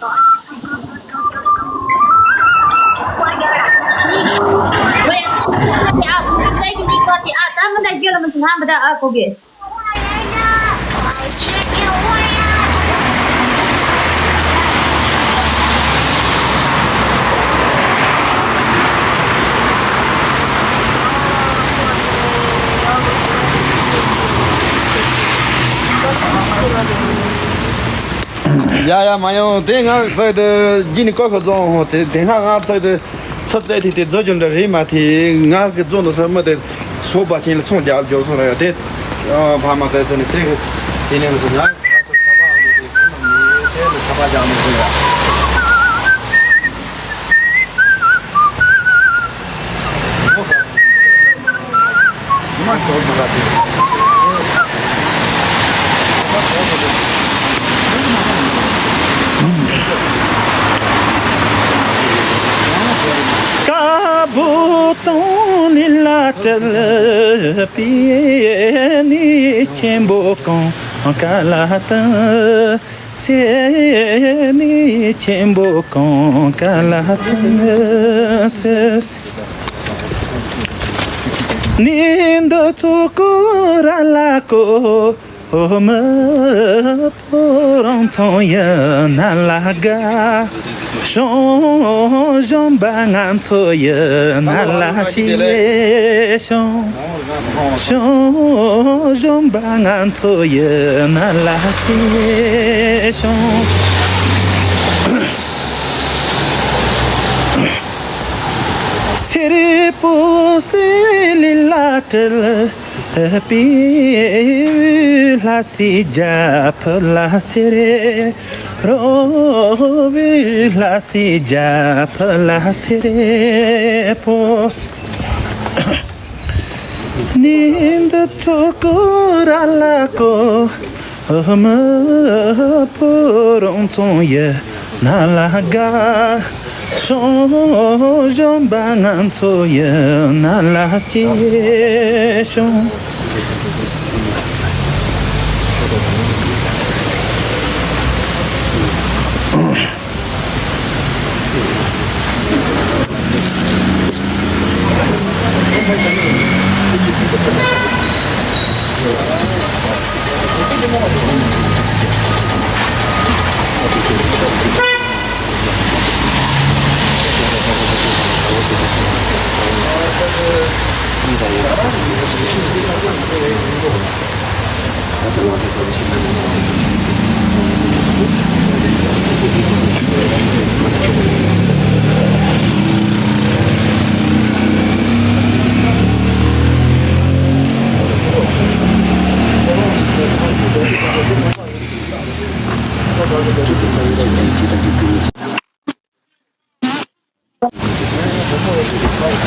ཡ་ཡ་མ་ཡོང་། དེ་ང་ཚོས་དེ་རྒྱུན་ནས་བཀོད་ཁ་བཙོང་ཧོ། དེ་དེ་སྔ་ང་ཚོས་དེ་ཚོད་བཙལ་དེ་དེ་རྫོ་རྒྱུ་འདྲ་རེད་མ་དེ་ང་གི་རྫོ་འདུག་ས་མི་དེ་སོ་པ་ཆེན་ལ་ཚོང་རྒྱག་རྒྱུ་སོང་ར་ཡ། དེ་ཕ་མ་བཙལ་ཚེ་ནི་དེ་དེ་ནས་མི་སོང་ང་ཚོ་ཁ་པར་འདུག་དེ་ཁོ་ན་མི་དེ་ལ་ཁ་པར་རྒྱག་མི་སོང་ཡ། དཀར་པོ་སྟོང་ལི་ལ་སྤྲུལ་པའི་ནི་ཆེན་པོ་གང་ག་ལ་དང་། སེ་ནི་ཆེན་པོ་གང་ག་ལ་དང་སེ། ནི་འདི་ཚོ་ཀོ་ར་ལ་ཀོ་མི་ཕོ་རང་ཚོང་ཡིན་ན་ལ་དགའ། ཤོང་གཞོན་པ་ང་ཚོ་ཡིན་ན་ལ་ཤེས་ཤོང་། ཤོང་གཞོན་པ་ང་ཚོ་ཡིན་ན་ལ་ཤེས་ཤོང་། སེར་པོ་སེ་ལི་ལ་སྤྲུལ་པའི་ལྷ་སྲས་རྒྱ་ཕུ་ལ་སེར། རོ་བའི་ལྷ་སྲས་རྒྱ་ཕུ་ལ་སེར་པོ། ནི་འདི་ཚོ་ཀོ་ར་ལ་ཀོ་མི་ཕོ་རང་ཚོང་ཡིན་ན་ལ་དགའ། ཤོང་གཞོན་པ་ང་ཚོ་ཡིན་ན་ལ་སྐྱེས་ཤོང་།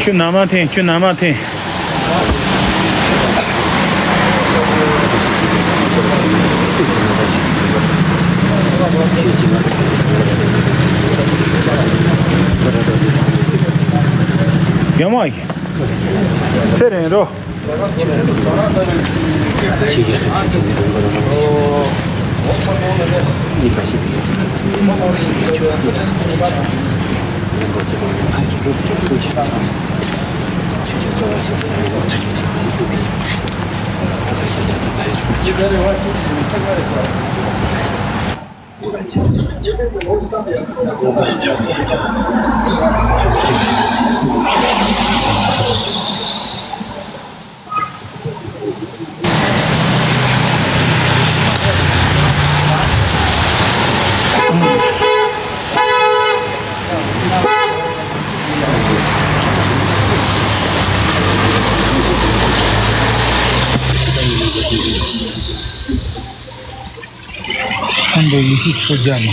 ཁྱོད་ནང་མ་འཐེན། ཁྱོད་ནང་མ་འཐེན། ཡོང་མ་ཡིན། ཚེ་རིང་རོ། ཁམས་པའི་ཡེ་ཤུ་མཚོ་རྒྱལ་མ།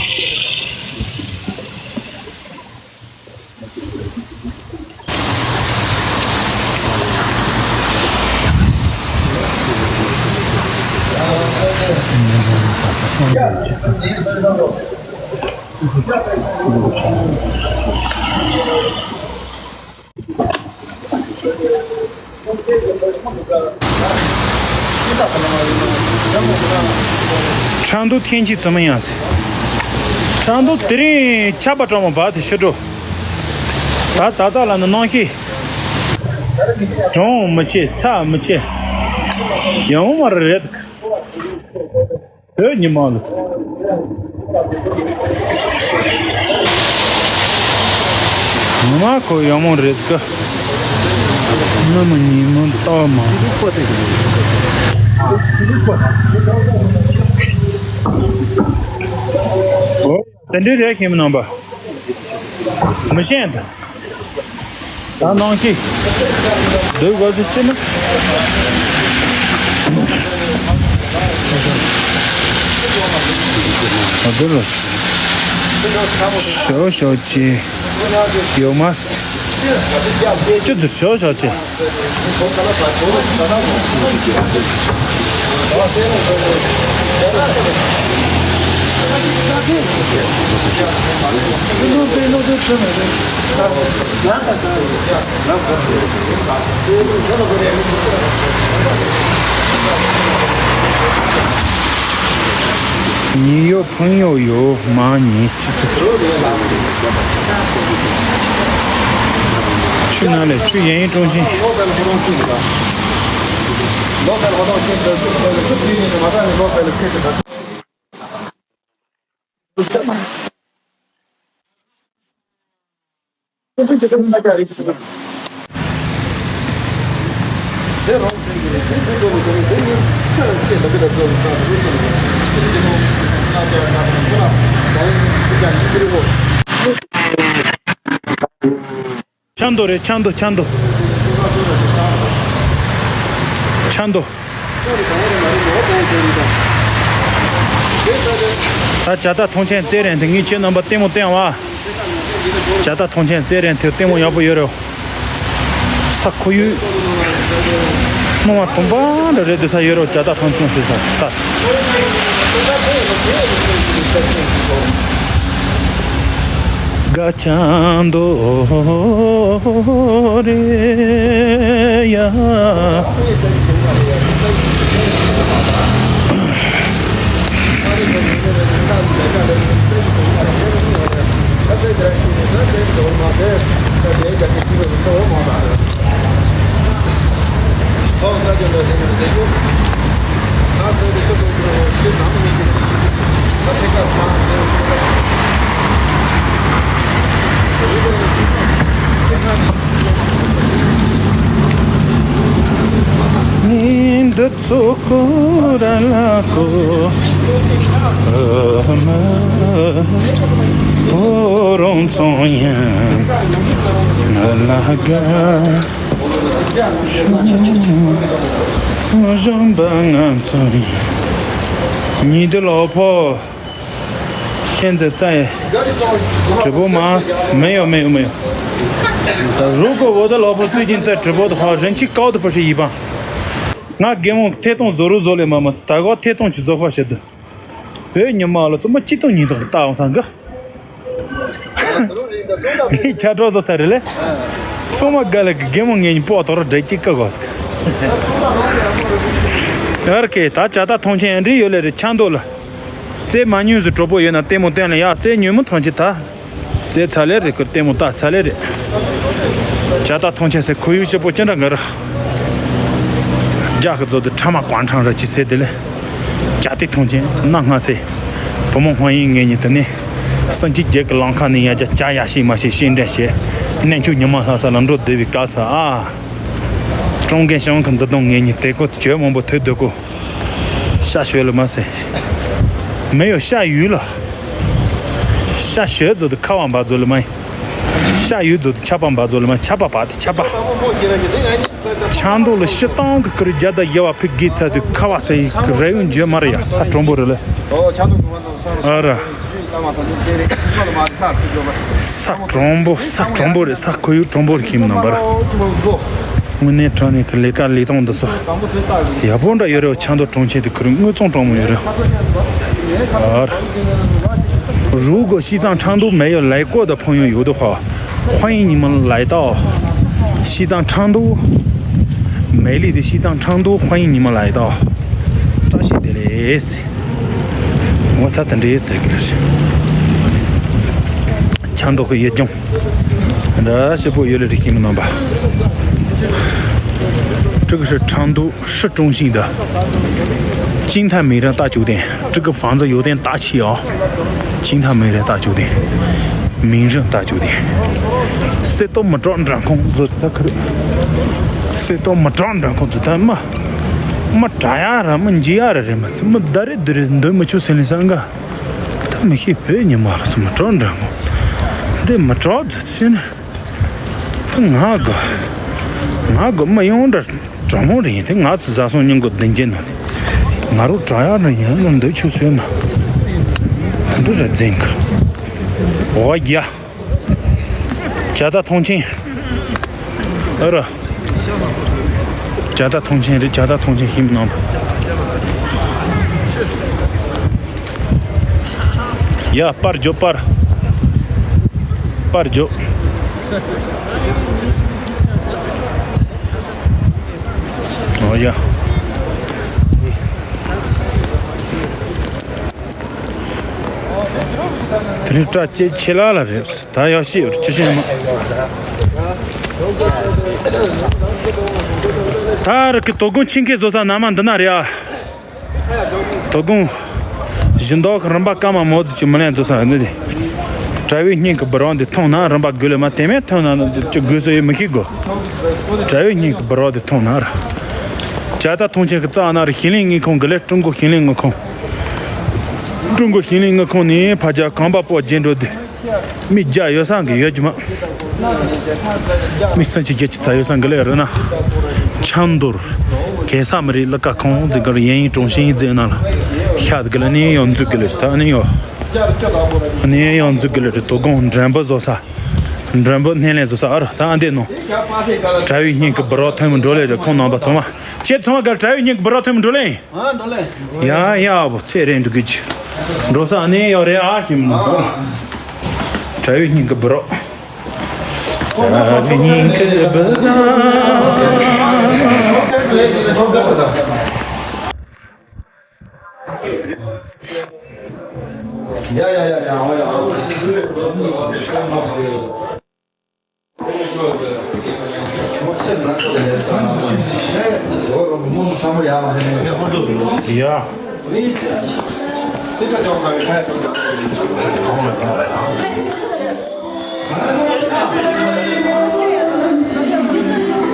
ཁྲ་འདུག་ཐེན་ཅི་ཙི་མི་ཡང་ཟེར། ཁྲ་འདུག་དེ་རིང་ཆར་པ་གྲང་མོ་བབས་ཏེ་ཤི་འགྲོ། ད་ད་ལྟ་ལ་ནི་གནམ་གཤིས་གྲང་མི་ཆེ་ཚ་མི་ཆེ། ཡང་མ་རེད། བོད་ཉི་མ་ལ། ཉི་མ་ཁོ་ཡག་མོ་རེད་ཀི། ཉི་མ་ཉི་མ་ལྟ་བ་མ། འོ། དེ་འདྲའི་རེད་ཤེས་མི་རྣམ་པ། མི་ཤེས་ད། ད་ནང་གི། འདོད་དགོས་ཟེར་ཅི་ན། འདི་ལ། ཞོ་ཞོ་ཅི། ཡོད་མ། ཅི་ཚོད་ཞོ་ཞོ་ཅི། ཉི་ཡོ་ཕང་ཡོ་ཡོ་མ་ཉི་ཆུ་ཚོད། ཆུ་ནང་ལས་ཆུ་ཡན་ཡིན་ཀྲུང་ཤིང་། ཆ་མདོ་རེད། ཆ་མདོ། ཆ་མདོ། ཆ་མདོ། ད་ཇ་རྟ་ཐང་ཆེན་རྩེད་རན་དེ་ངས་ཁྱེད་རྣམ་པ་ལྟད་མོ་བསྟན་བ། ཇ་རྟ་ཐང་ཆེན་རྩེད་རན་དེ་ལྟད་མོ་ཡག་པོ་ཡོད་རེད། ས་ཁོར་ཡུག་སྣང་བ་དུམ་བུ་འདྲ་རེད་དེ་ས་ཡོད་རེད། ཇ་རྟ་ཐང་ཆེན་ཟེར་ས་ས། དགའ་ཆེན་མདོ་རེད་ཡ། ནི་འདི་ཚོ་ཀུ་ར་ལ་ཀུ་ཨ་མ་ཨོ་རོང་ཚོང་ཡན་ན་ལ་ག་གཞོན་པ་ང་ཚོ་ཡིན། ཉི་ཟླ་ལོ་ཕོ། 现在在直播吗？没有，没有，没有。如果我的老婆最近在直播的话，人气高的不是一般。ང་རྒན་མོ་ཐད་གཏོང་བཟོ་རུ་བཟོ་ལས་མ་མ་ད་གོ་ཐད་གཏོང་གི་བཟོ་ཁ་བྱེད་དུ། བོད་ཉི་མ་ལ་ཚོ་མ་སྤྱི་སྟོང་ཉིས་སྟོང་ལྟ་འོང་སང་གི། ངས་ཆ་གྲོགས་བཟོ་ཚར་རེད་ལེ། ཚང་མ་དགའ་ལ་གི་རྒན་མོ་ངེད་གཉིས་པོ་དོ་རུ་འདྲ་གཅིག་བཀའ་དགོས་སི། ཨར་ཀེ་ད་ཇ་རྟ་ཐང་ཆེན་ཡང་འདྲི་ཡོད་ལེ་རེད་ཆ་མདོ་ལ། རྩེད་མ་ཉུང་སུ་གྲོགས་པོ་ཡོད་ན་ལྟད་མོ་བསྟན་ལ་ཡག་རྩེད་ཉུང་མོ་ཐང་ཆེ་ད། རྩེད་ཚ་ལེ་རེད་ཁོ་ལྟད་མོ་ལྟ་ཚ་ལེ་རེད། ཇ་རྟ་ཐང་ཆེན་ཟེར་ཁོར་ཡུག་སྐྱིད་པོ་ཅི་འདྲ་གི་ར། རྒྱ་གི་ཚོ་དུ་ཁྲ་མ་ཀོང་ཁྲང་ར་ཅི་ཟེར་དེ་ལེ། ཇ་རྟ་ཐང་ཆེན་ཟེར་གནའ་སྔ་སེ། བུ་མོ་སྔོན་ཡིན་ངེད་གཉིས་དུ་ནི། སངས་རྒྱས་རྒྱལ་གི་ལམ་ཁ་ནས་ཡ་ཇ་ཇ་ཡ་ཤི་མ་ཤི་ཤི་འདྲེན་བྱེད། གནས་མཆོག་ཉི་མ་ལྷ་ས་ལ་འགྲོ་བསྡད་པའི་སྐབས་སུ་ཨ། ཀྲུང་རྒན་ཞང་གི་མཛུབ་སྟོན་ངེད་གཉིས་དེ་ཀོ་བྱོས་མང་པོ་ཐོས་སྡོད་གོ། ཤ་ཤོད་ལ་མ་ཟེར། མེ་ཡོ་ཤ་ཡུལ་ལ། ཤ་ཤོད་ཛོ་དུ་ཁ་བ་འབའ་ཛོ་ལ་མ་ཡིན། ཤ་ཡུལ་ཛོ་དུ་ཆ་པ་འབའ་ཛོ་ལ་མ་ཆ་པ་པ་དེ་ཆ་པ། ཆབ་མདོ་ལ་སྤྱིར་བཏང་གི་ཁུར་རྒྱ་དང་ཡ་བ་ཕི་གི་ཚ་དུས་ཁ་བ་སའི་ར་ཡོང་རྒྱུ་མ་རེད་ཡ། ས་དྲོན་པོ་རེད་ལ། ཨ་ར། ས་དྲོན་པོ་ས་དྲོན་པོ་རེད། ས་ཁོར་ཡུག་དྲོན་པོ་རེད། ཁྱིམ་ནང་པར་དངོས་གནས་དྲང་གནས་ཀྱི་ལས་ཀ་ལས་སྟངས་འདི་ཚོ་ཡག་པོ་འདྲ་ཡོད་རེད། ཆབ་མདོ་གྲོང་ཁྱེར་དེ་ཁུར་དངོས་གཙང་དྲང་མོ་ཡོད་རེད། ཨ་ར། 如果西藏成都没有来过的朋友有的话，欢迎你们来到西藏成都。美丽的西藏成都，欢迎你们来到。扎西德勒斯。 ངོ་ཐ་དེ་འདྲའི་ཟེར་གི་རེད། ཆབ་མདོ་གི་ཡུལ་ལྗོངས་འདྲ་ཞིབ་པོ་ཡོད་ལེ་རེ་ཤིང་གི་རྣམ་པ། 这个是成都市中心的金泰美人大酒店，这个房子有点大气啊。金泰美人大酒店，名人大酒店。 སེ་ཏོ་མི་གྲོགས་འདྲ་ཁོང་ཚོ་ད་ཁུར། སེ་ཏོ་མི་གྲོགས་འདྲ་ཁོང་ཚོ་ད་མ། མ་དྲ་ཡ་ར་མ་འཇི་ཡ་ར་རེད། མ་སི་མ་ད་རེ་འདི་རེ་འདོད་མི་ཆོག་ཟེར་ལེ་སང་ག་ད་མི་ཤེས་བོད་ཉི་མ་ལ་སུ་མ་གྲོགས་འདྲ་མོ། འདི་མི་གྲོགས་ཚོ་ཟེར་ན། ད་ང་གོ་ང་གོ་མ་ཡོང་འདྲ་གྲོགས་མོ་རེད་ཡིན། དེ་ང་ཚོ་བཟའ་སོང་སྙིང་གོ་བདུན་བརྒྱད་ནང་ནས་ང་རོ་གྲག་ཡག་ར་ཡིན་ལ་འདོད་ཆུ་ཟོས་ན་འདི་ར་འཛིན་གི། འོ་རྒྱ། ཇ་ད་ཐོང་ཆེན། ཨ་ར། ཇ་ད་ཐོང་ཆེན་རེད། ཇ་ད་ཐོང་ཆེན་ཤིམ་ནང་། ཡ་པར་ཇོ་པར། པར་ཇོ། འོ་ཡ། དེ་རིང་སྐྲ་ཅེ་ཆེ་ལ་ལ་རེད། ད་ཡག་ཤེས་ཡོད་ཅི་ཤེས་མ། ད་རི་ཀི་དོ་དགོང་ཆིང་ཁེ་བཟོ་ས་ན་མ་འདི་ན་རེད་ཨ། དོ་དགོང་། བཞི་མདོག་གི་རིམ་པ་སྐར་མ་མོ་ཙི་ཅི་མི་ལེན་བཟོ་ས་འདི་དེ། དྲ་བའི་སྙིང་གི་འབུ་རོ་འདི་མཐོང་ན་རིམ་པ་དགོས་ལེ་མ་དེ་མེད་མཐོང་ན་ཅི་དགོས་སོ་ཡོད་མི་ཤེས་གོ། དྲ་བའི་སྙིང་གི་འབུ་རོ་འདི་མཐོང་ན་ར། ཇ་ད་ཐོང་ཆེན་གི་རྩ་ན་ར་ཤིང་ལིང་དངུལ་ཁང་གི་ལེ། ཀྲུང་གོ་ཤིང་ལིང་དངུལ་ཁང་། ཀྲུང་གོ་ཤིང་ལིང་དངུལ་ཁང་ནས་ཕ་ཇ་གང་པ་པོ་རྗེས་འགྲོ་དེ། མི་རྒྱ་ཡོད་སང་གི་ཡོད་ཀྱི་མ། མི་སང་ཆེ་རྒྱ་ཆེ་ཚ་ཡོད་སང་གི་ལེ་ར་ན། ཆང་དུར། གེ་ས་མི་རིགས་ལ་ཀ་ཁོང་འཛིན་གར་ཡན་ཡིན་ཀྲུང་ཤིང་ཡིན་འཛིན་ན་ལ། ཤ་དགི་ལ་ནི་ཡང་འཛུགས་གི་ལེ་ད་ནི་ཡོད། ནི་ཡང་འཛུགས་གི་ལེ་དོ་དགོང་འགྲན་པ་བཟོ་ས། འགྲན་པ་སྣེ་ལེན་བཟོ་ས་ཨ་རོ་ད་ཨ་འདི་ནོ། དྲ་བའི་སྙིང་གི་འབུ་རོ་ཐོན་མི་འགྲོ་ལེ་རེ་ཁོང་རྣམ་པ་ཚང་མ། ཁྱེད་ཚང་མ་ག་དྲ་བའི་སྙིང་གི་འབུ་རོ་ཐོན་མི་འགྲོ་ལེ། ཡ་ཡ་བོ་ཚེ་རིང་འདུག་གི་ཅི། འགྲོ་ས་ནས་ཡོད་རེད་ཨ་ཤིམ་ནོ། དྲ་བའི་སྙིང་གི་འབུ་རོ། དྲ་བའི་སྙིང་གི་འབུ་རོ། ཡ་ཡ་ཡ་ཡ་ཨོ་ཡ་ཨོ། ཡ།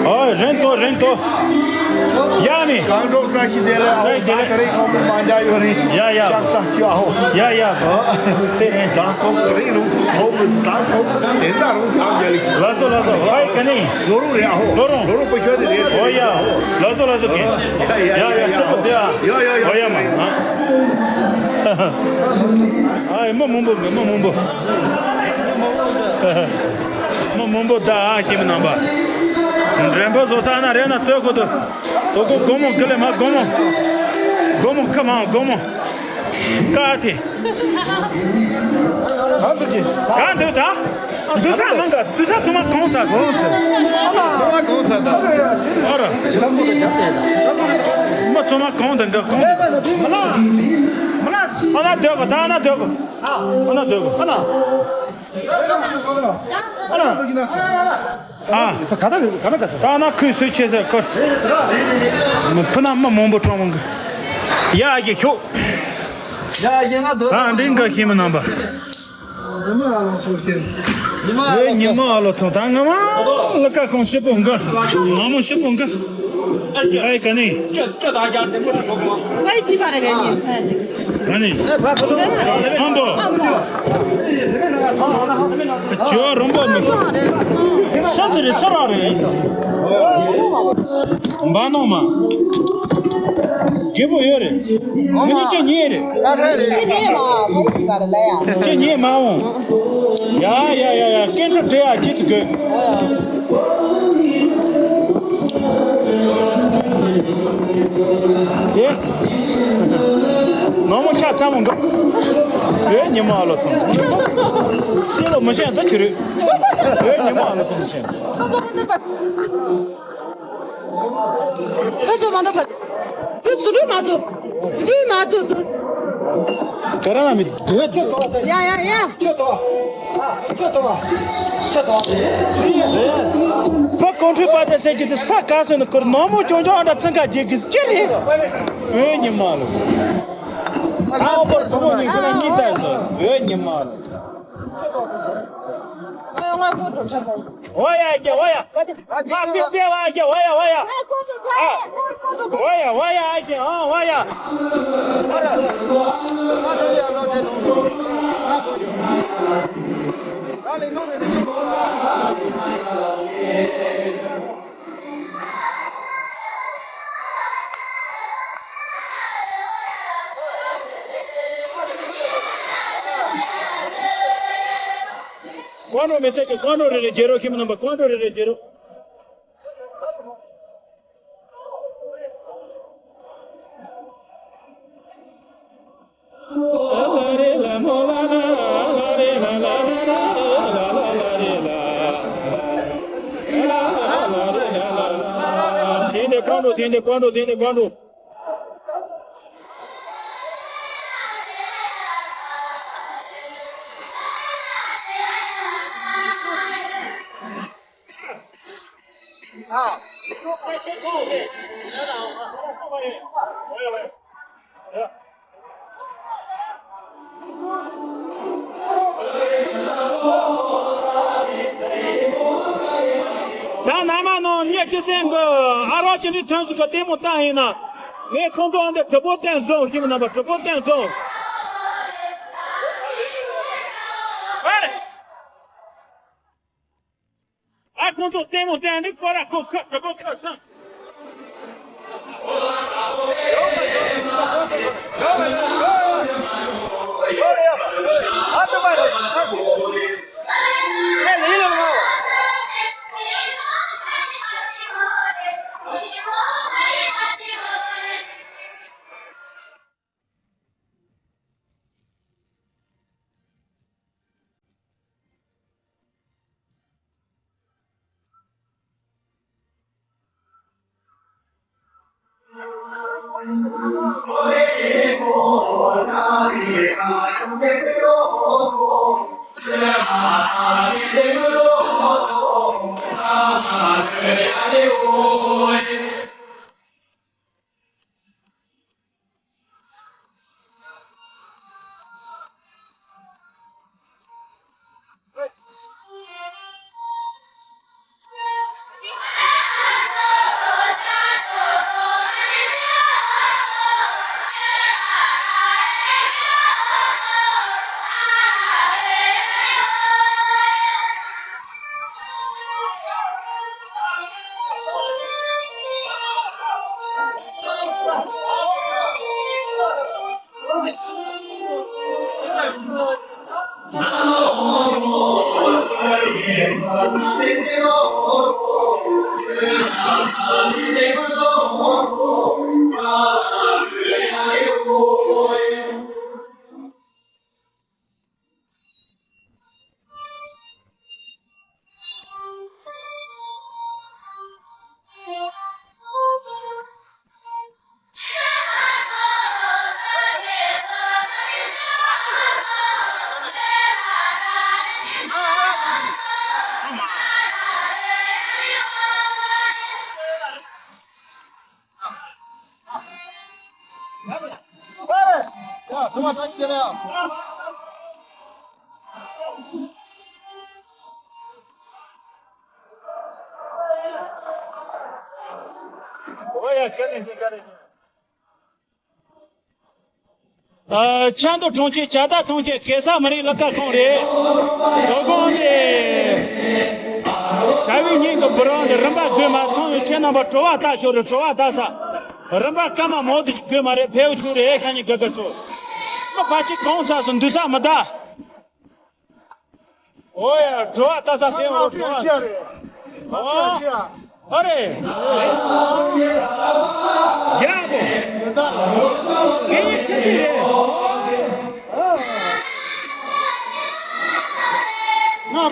ཨོ་རན་ཏོ་རན་ཏོ། ཡ་ནི། གང་འགྲོ་བཀྲ་ཤིས་བདེ་ལེགས། ཨོ་བཀྲ་ཤིས་བདེ་ལེགས། ད་རེས་ཁོང་མི་མ་འཇགས་ཡོད་རེད། ཡ་ཡ། ཡག་ས་ཅི་ཨོ། ཡ་ཡ། ཨོ། ཚེ་རིང་། ད་ཁོང་རེད་ལུང་ཐོག་མི་ད་ཁོང་དེ་ཚ་རུང་ཅང་རྒྱ་ལི། ལགས་སོ་ལགས་སོ། ཨའི་ག་ནི། ལོ་རུང་རེད་ཨོ། ལོ་རུང་། ལོ་རུང་པ་ཤོད་དེ་རེད། ཨོ་ཡ། ལགས་སོ་ལགས་སོ་གེ། ཡ་ཡ་ཡ། ཤོག་གུ་དེ་ཨ། ཡ་ཡ་ཡ། ཨོ་ཡ་མ། ཨ། ཨའི་མ་མང་པོ་གེ་མ་མང་པོ། མ་མང་པོ་ད་ཨ་ཤི་མི་ནང་པ། འགྲན་པ་བཟོ་ས་ན་རེ་ན་ཚོད་གོ་དུ། དོ་གོ་སྒོ་མོ་གི་ལེ་མ་སྒོ་མོ། སྒོ་མོ་ཁ་མ་སྒོ་མོ། ཀ་ཐེ། གང་འདུག་གི། གང་འདུག་ད། འདུག་ས་མང་ག་འདུག་ས་ཚང་མ་གང་ཚ་གང་ཚ། ཚང་མ་གང་ཚ་ད། ཨ་ར། མ་ཚང་མ་གང་ད་འདི་གང་། མ་ན། མ་ན། ཨ་ན་སྡོད་གོ་ད་ཨ་ན་སྡོད་གོ། ཨ་ན་སྡོད་གོ། ཨ་ན། ཨ་ན། ཨ། ད་ན་ཁོས་སུས་ཆེ་ཟེར་ཁོ། མི་ཕུ་ན་མི་མང་པོ་གྲོང་མང་གི། ཡ་ཡེ་ཤོག་ཡ་ཡེ་ན་དོ། ད་འདྲེན་ག་ཤེས་མི་རྣམ་པ། ཉི་མ་ཨ་ལོ་ཚོ་ཁྱེད། ཉི་མ་ཨ་ལོ་ཚོ། ད་ང་མ་ལ་ཀ་ཁོང་ཤི་པོ་འགའ། ང་མོ་ཤི་པོ་འགའ། ཨ་ཀ་ནི། ཨ་ཡི་ཅི་པ་རེ་ག་ནི་ཚ་ཅིག་ཨ་ནི། ཨམ་པོ། ཅོ་རོམ་པོ་མི། ས་ཚུ་རེད་ས་ར་རེད། འབའ་ནོ་མ། རྒྱལ་པོ་ཡོད་རེད། མི་ནི་ཅི་ཉེ་རེད། ཅི་ཉེ་མ་ཁོ་ཡི་བར་ལ་ཡ། ཅི་ཉེ་མ་འོང་། ཡ་ཡ་ཡ་ཡ་སྐད་འཕྲོ་བྲེ་ཡ་ཅི་ཚུ་དགོས། དེ། ནོར་མོ་ཤ་ཚ་མོ་འགྲོ། ཡོད་ཉི་མ་ཨ་ལོ་ཚང་། ཤི་ལོ་མི་ཤེས་ད་ཁྱི་རེད། ཡོད་ཉི་མ་ཨ་ལོ་ཚང་ཤེས། ད་ཚོ་མ་ཐོབ་པ། ད་ཚོ་མ་ཐོབ་པ། ད་ཚོ་མ་ཐོབ། ཚུ་མ་ཐོབ་ཚུ། ག་ར་ན་མི་སྡོད་ཚུ། ཡ་ཡ་ཡ། ཁྱོད་དོ། ཁྱོད་དོ། ཁྱོད་དོ། ཕ་ཀོང་ཁྲུས་པ་དེ་ཟེར་གྱི་དེ་ས་ག་སོན་ནི་ཁུར་ནོར་མོ་ཅོང་ཅོང་ཨ་འདྲ་ཚང་ཁ་རྒྱལ་གི་ཅི་རེད། འོད་ཉི་མ་ལོ། ཨ་བོར་ཐོག་མོ་ནི་ཁུ་ན་གཉིས་ལྟར་སོ། འོད་ཉི་མ་ལོ། ཝ་ཡ་ཨ་ཀྱེ་ཝ་ཡ། ང་ཕི་ཙེ་ཝ་ཨ་ཀྱེ་ཝ་ཡ་ཝ་ཡ། ཝ་ཡ་ཝ་ཡ་ཨ་ཀྱེ་ཨ་ཝ་ཡ། ཀོང་ཀྲོ་མི་ཚེ་གི་ཀོང་ཀྲོ་རེ་རེ་རྒྱལ་རོགས་ཁྱིམ་རྣམ་པ་ཀོང་ཀྲོ་རེ་རེ་རྒྱལ་རོགས། དེ་ནས་ཀོང་ཀྲོ་དེ་ནས་ཀོང་ཀྲོ་དེ་ནས་ཀོང་ཀྲོ། ད་ན་མ་ནོ་ཉེ་ཅི་སེང་གི་ཨ་རོགས་ཅི་ནི་ཐོན་སུ་གི་ལྟད་མོ་ལྟ་ཡིན་ན། ངས་ཁོང་ཚོ་འདི་གྲི་པོ་བསྟན་རྫོང་ཞིག་མི་རྣམ་པ་གྲི་པོ་བསྟན་རྫོང་། ཨ་རེ། ཨ་ཁོང་ཚོ་ལྟད་མོ་བསྟན་ནི་ཀོ་ར་ཁོ་ཁ་གྲི་པོ་ཁ་སང་། ཨ། ཆབ་མདོ་གྲོང་ཁྱེར་ཇ་རྟ་ཐང་ཆེན་གེ་སར་མི་རིགས་ལག་ཁ་ཁང་རེད། དོ་དགོང་ནས། གྲྭ་བའི་སྙིང་གི་འབུར་བ་འདི་རིམ་པ་དགོས་མ་མཐོང་ཡོད། ཁྱེད་རྣམ་པ་བྲོ་བ་ལྟ་ཆོག་རེད། བྲོ་བ་ལྟ་ས། རིམ་པ་སྐར་མ་མང་དུ་དགོས་མ་རེད། ཕེབས་ཆོག་རེད། ཨེ་ཁ་ཉིན་དགའ་དགའ་ཚོ། མི་ཕལ་ཆེར་གང་ཚ་སོང་འདུག་ས་མི་གདའ། ཨོ་ཡ། བྲོ་བ་ལྟ་ས་ཕེབས། ཨོ། བྲོ་བ། ཨོ། ཨ་རེ། ཡག་པོ།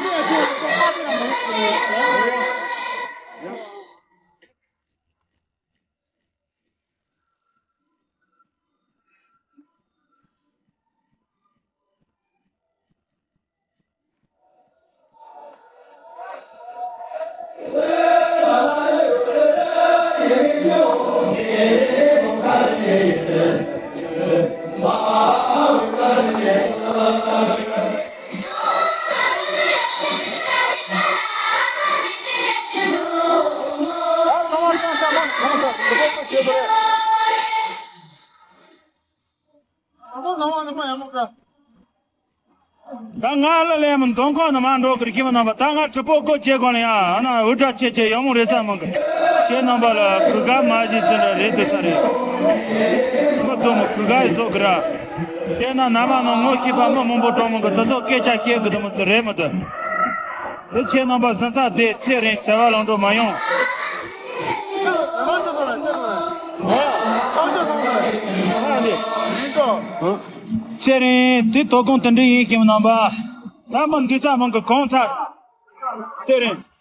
ངའི་ཆུ་ཚོད་རེད། ད་ང་ལ་ལས་མི་མདུན་ཁང་ནང་མར་འགྲོ་གི་རེད། ཁྱེད་མི་རྣམ་པ། ད་ང་གྲི་པོ་སྒོ་ཕྱེ་གོང་ལ་ཡང་ཨ་ན་འུར་སྒྲ་ཆེ་ཆེ་ཡག་མོ་རེད་ས་མང་གི། ཁྱེད་རྣམ་པ་ལ་གུས་བཀའ་མ་བཞེས་ཟིན་ར་རེད་དེ་ས་རེད། མི་ཚོ་མོ་གུས་བཀའ་ཡི་བཟོ་གི་ར། དེ་ན་ན་མ་ན་ངོ་ཤེས་པ་མི་མང་པོ་གྲོངས་མང་གི། དེ་ཚོ་སྐད་ཆ་བཤད་གི་དུ་མི་ཚོ་རེད་མི་འདུག་འདི་ཁྱེད་རྣམ་པ་ཟིན་ས་དེ་ཚེ་རིང་བྱ་བ་ལང་འགྲོ་མ་ཡོང་། ཚེ་རིང་དེ་དོ་དགོང་དེ་འདྲ་ཡིན། ཁྱེད་རྣམ་པ། ད་མི་འདི་ས་མང་གི་གང་ཚ། ཚེ་རིང་།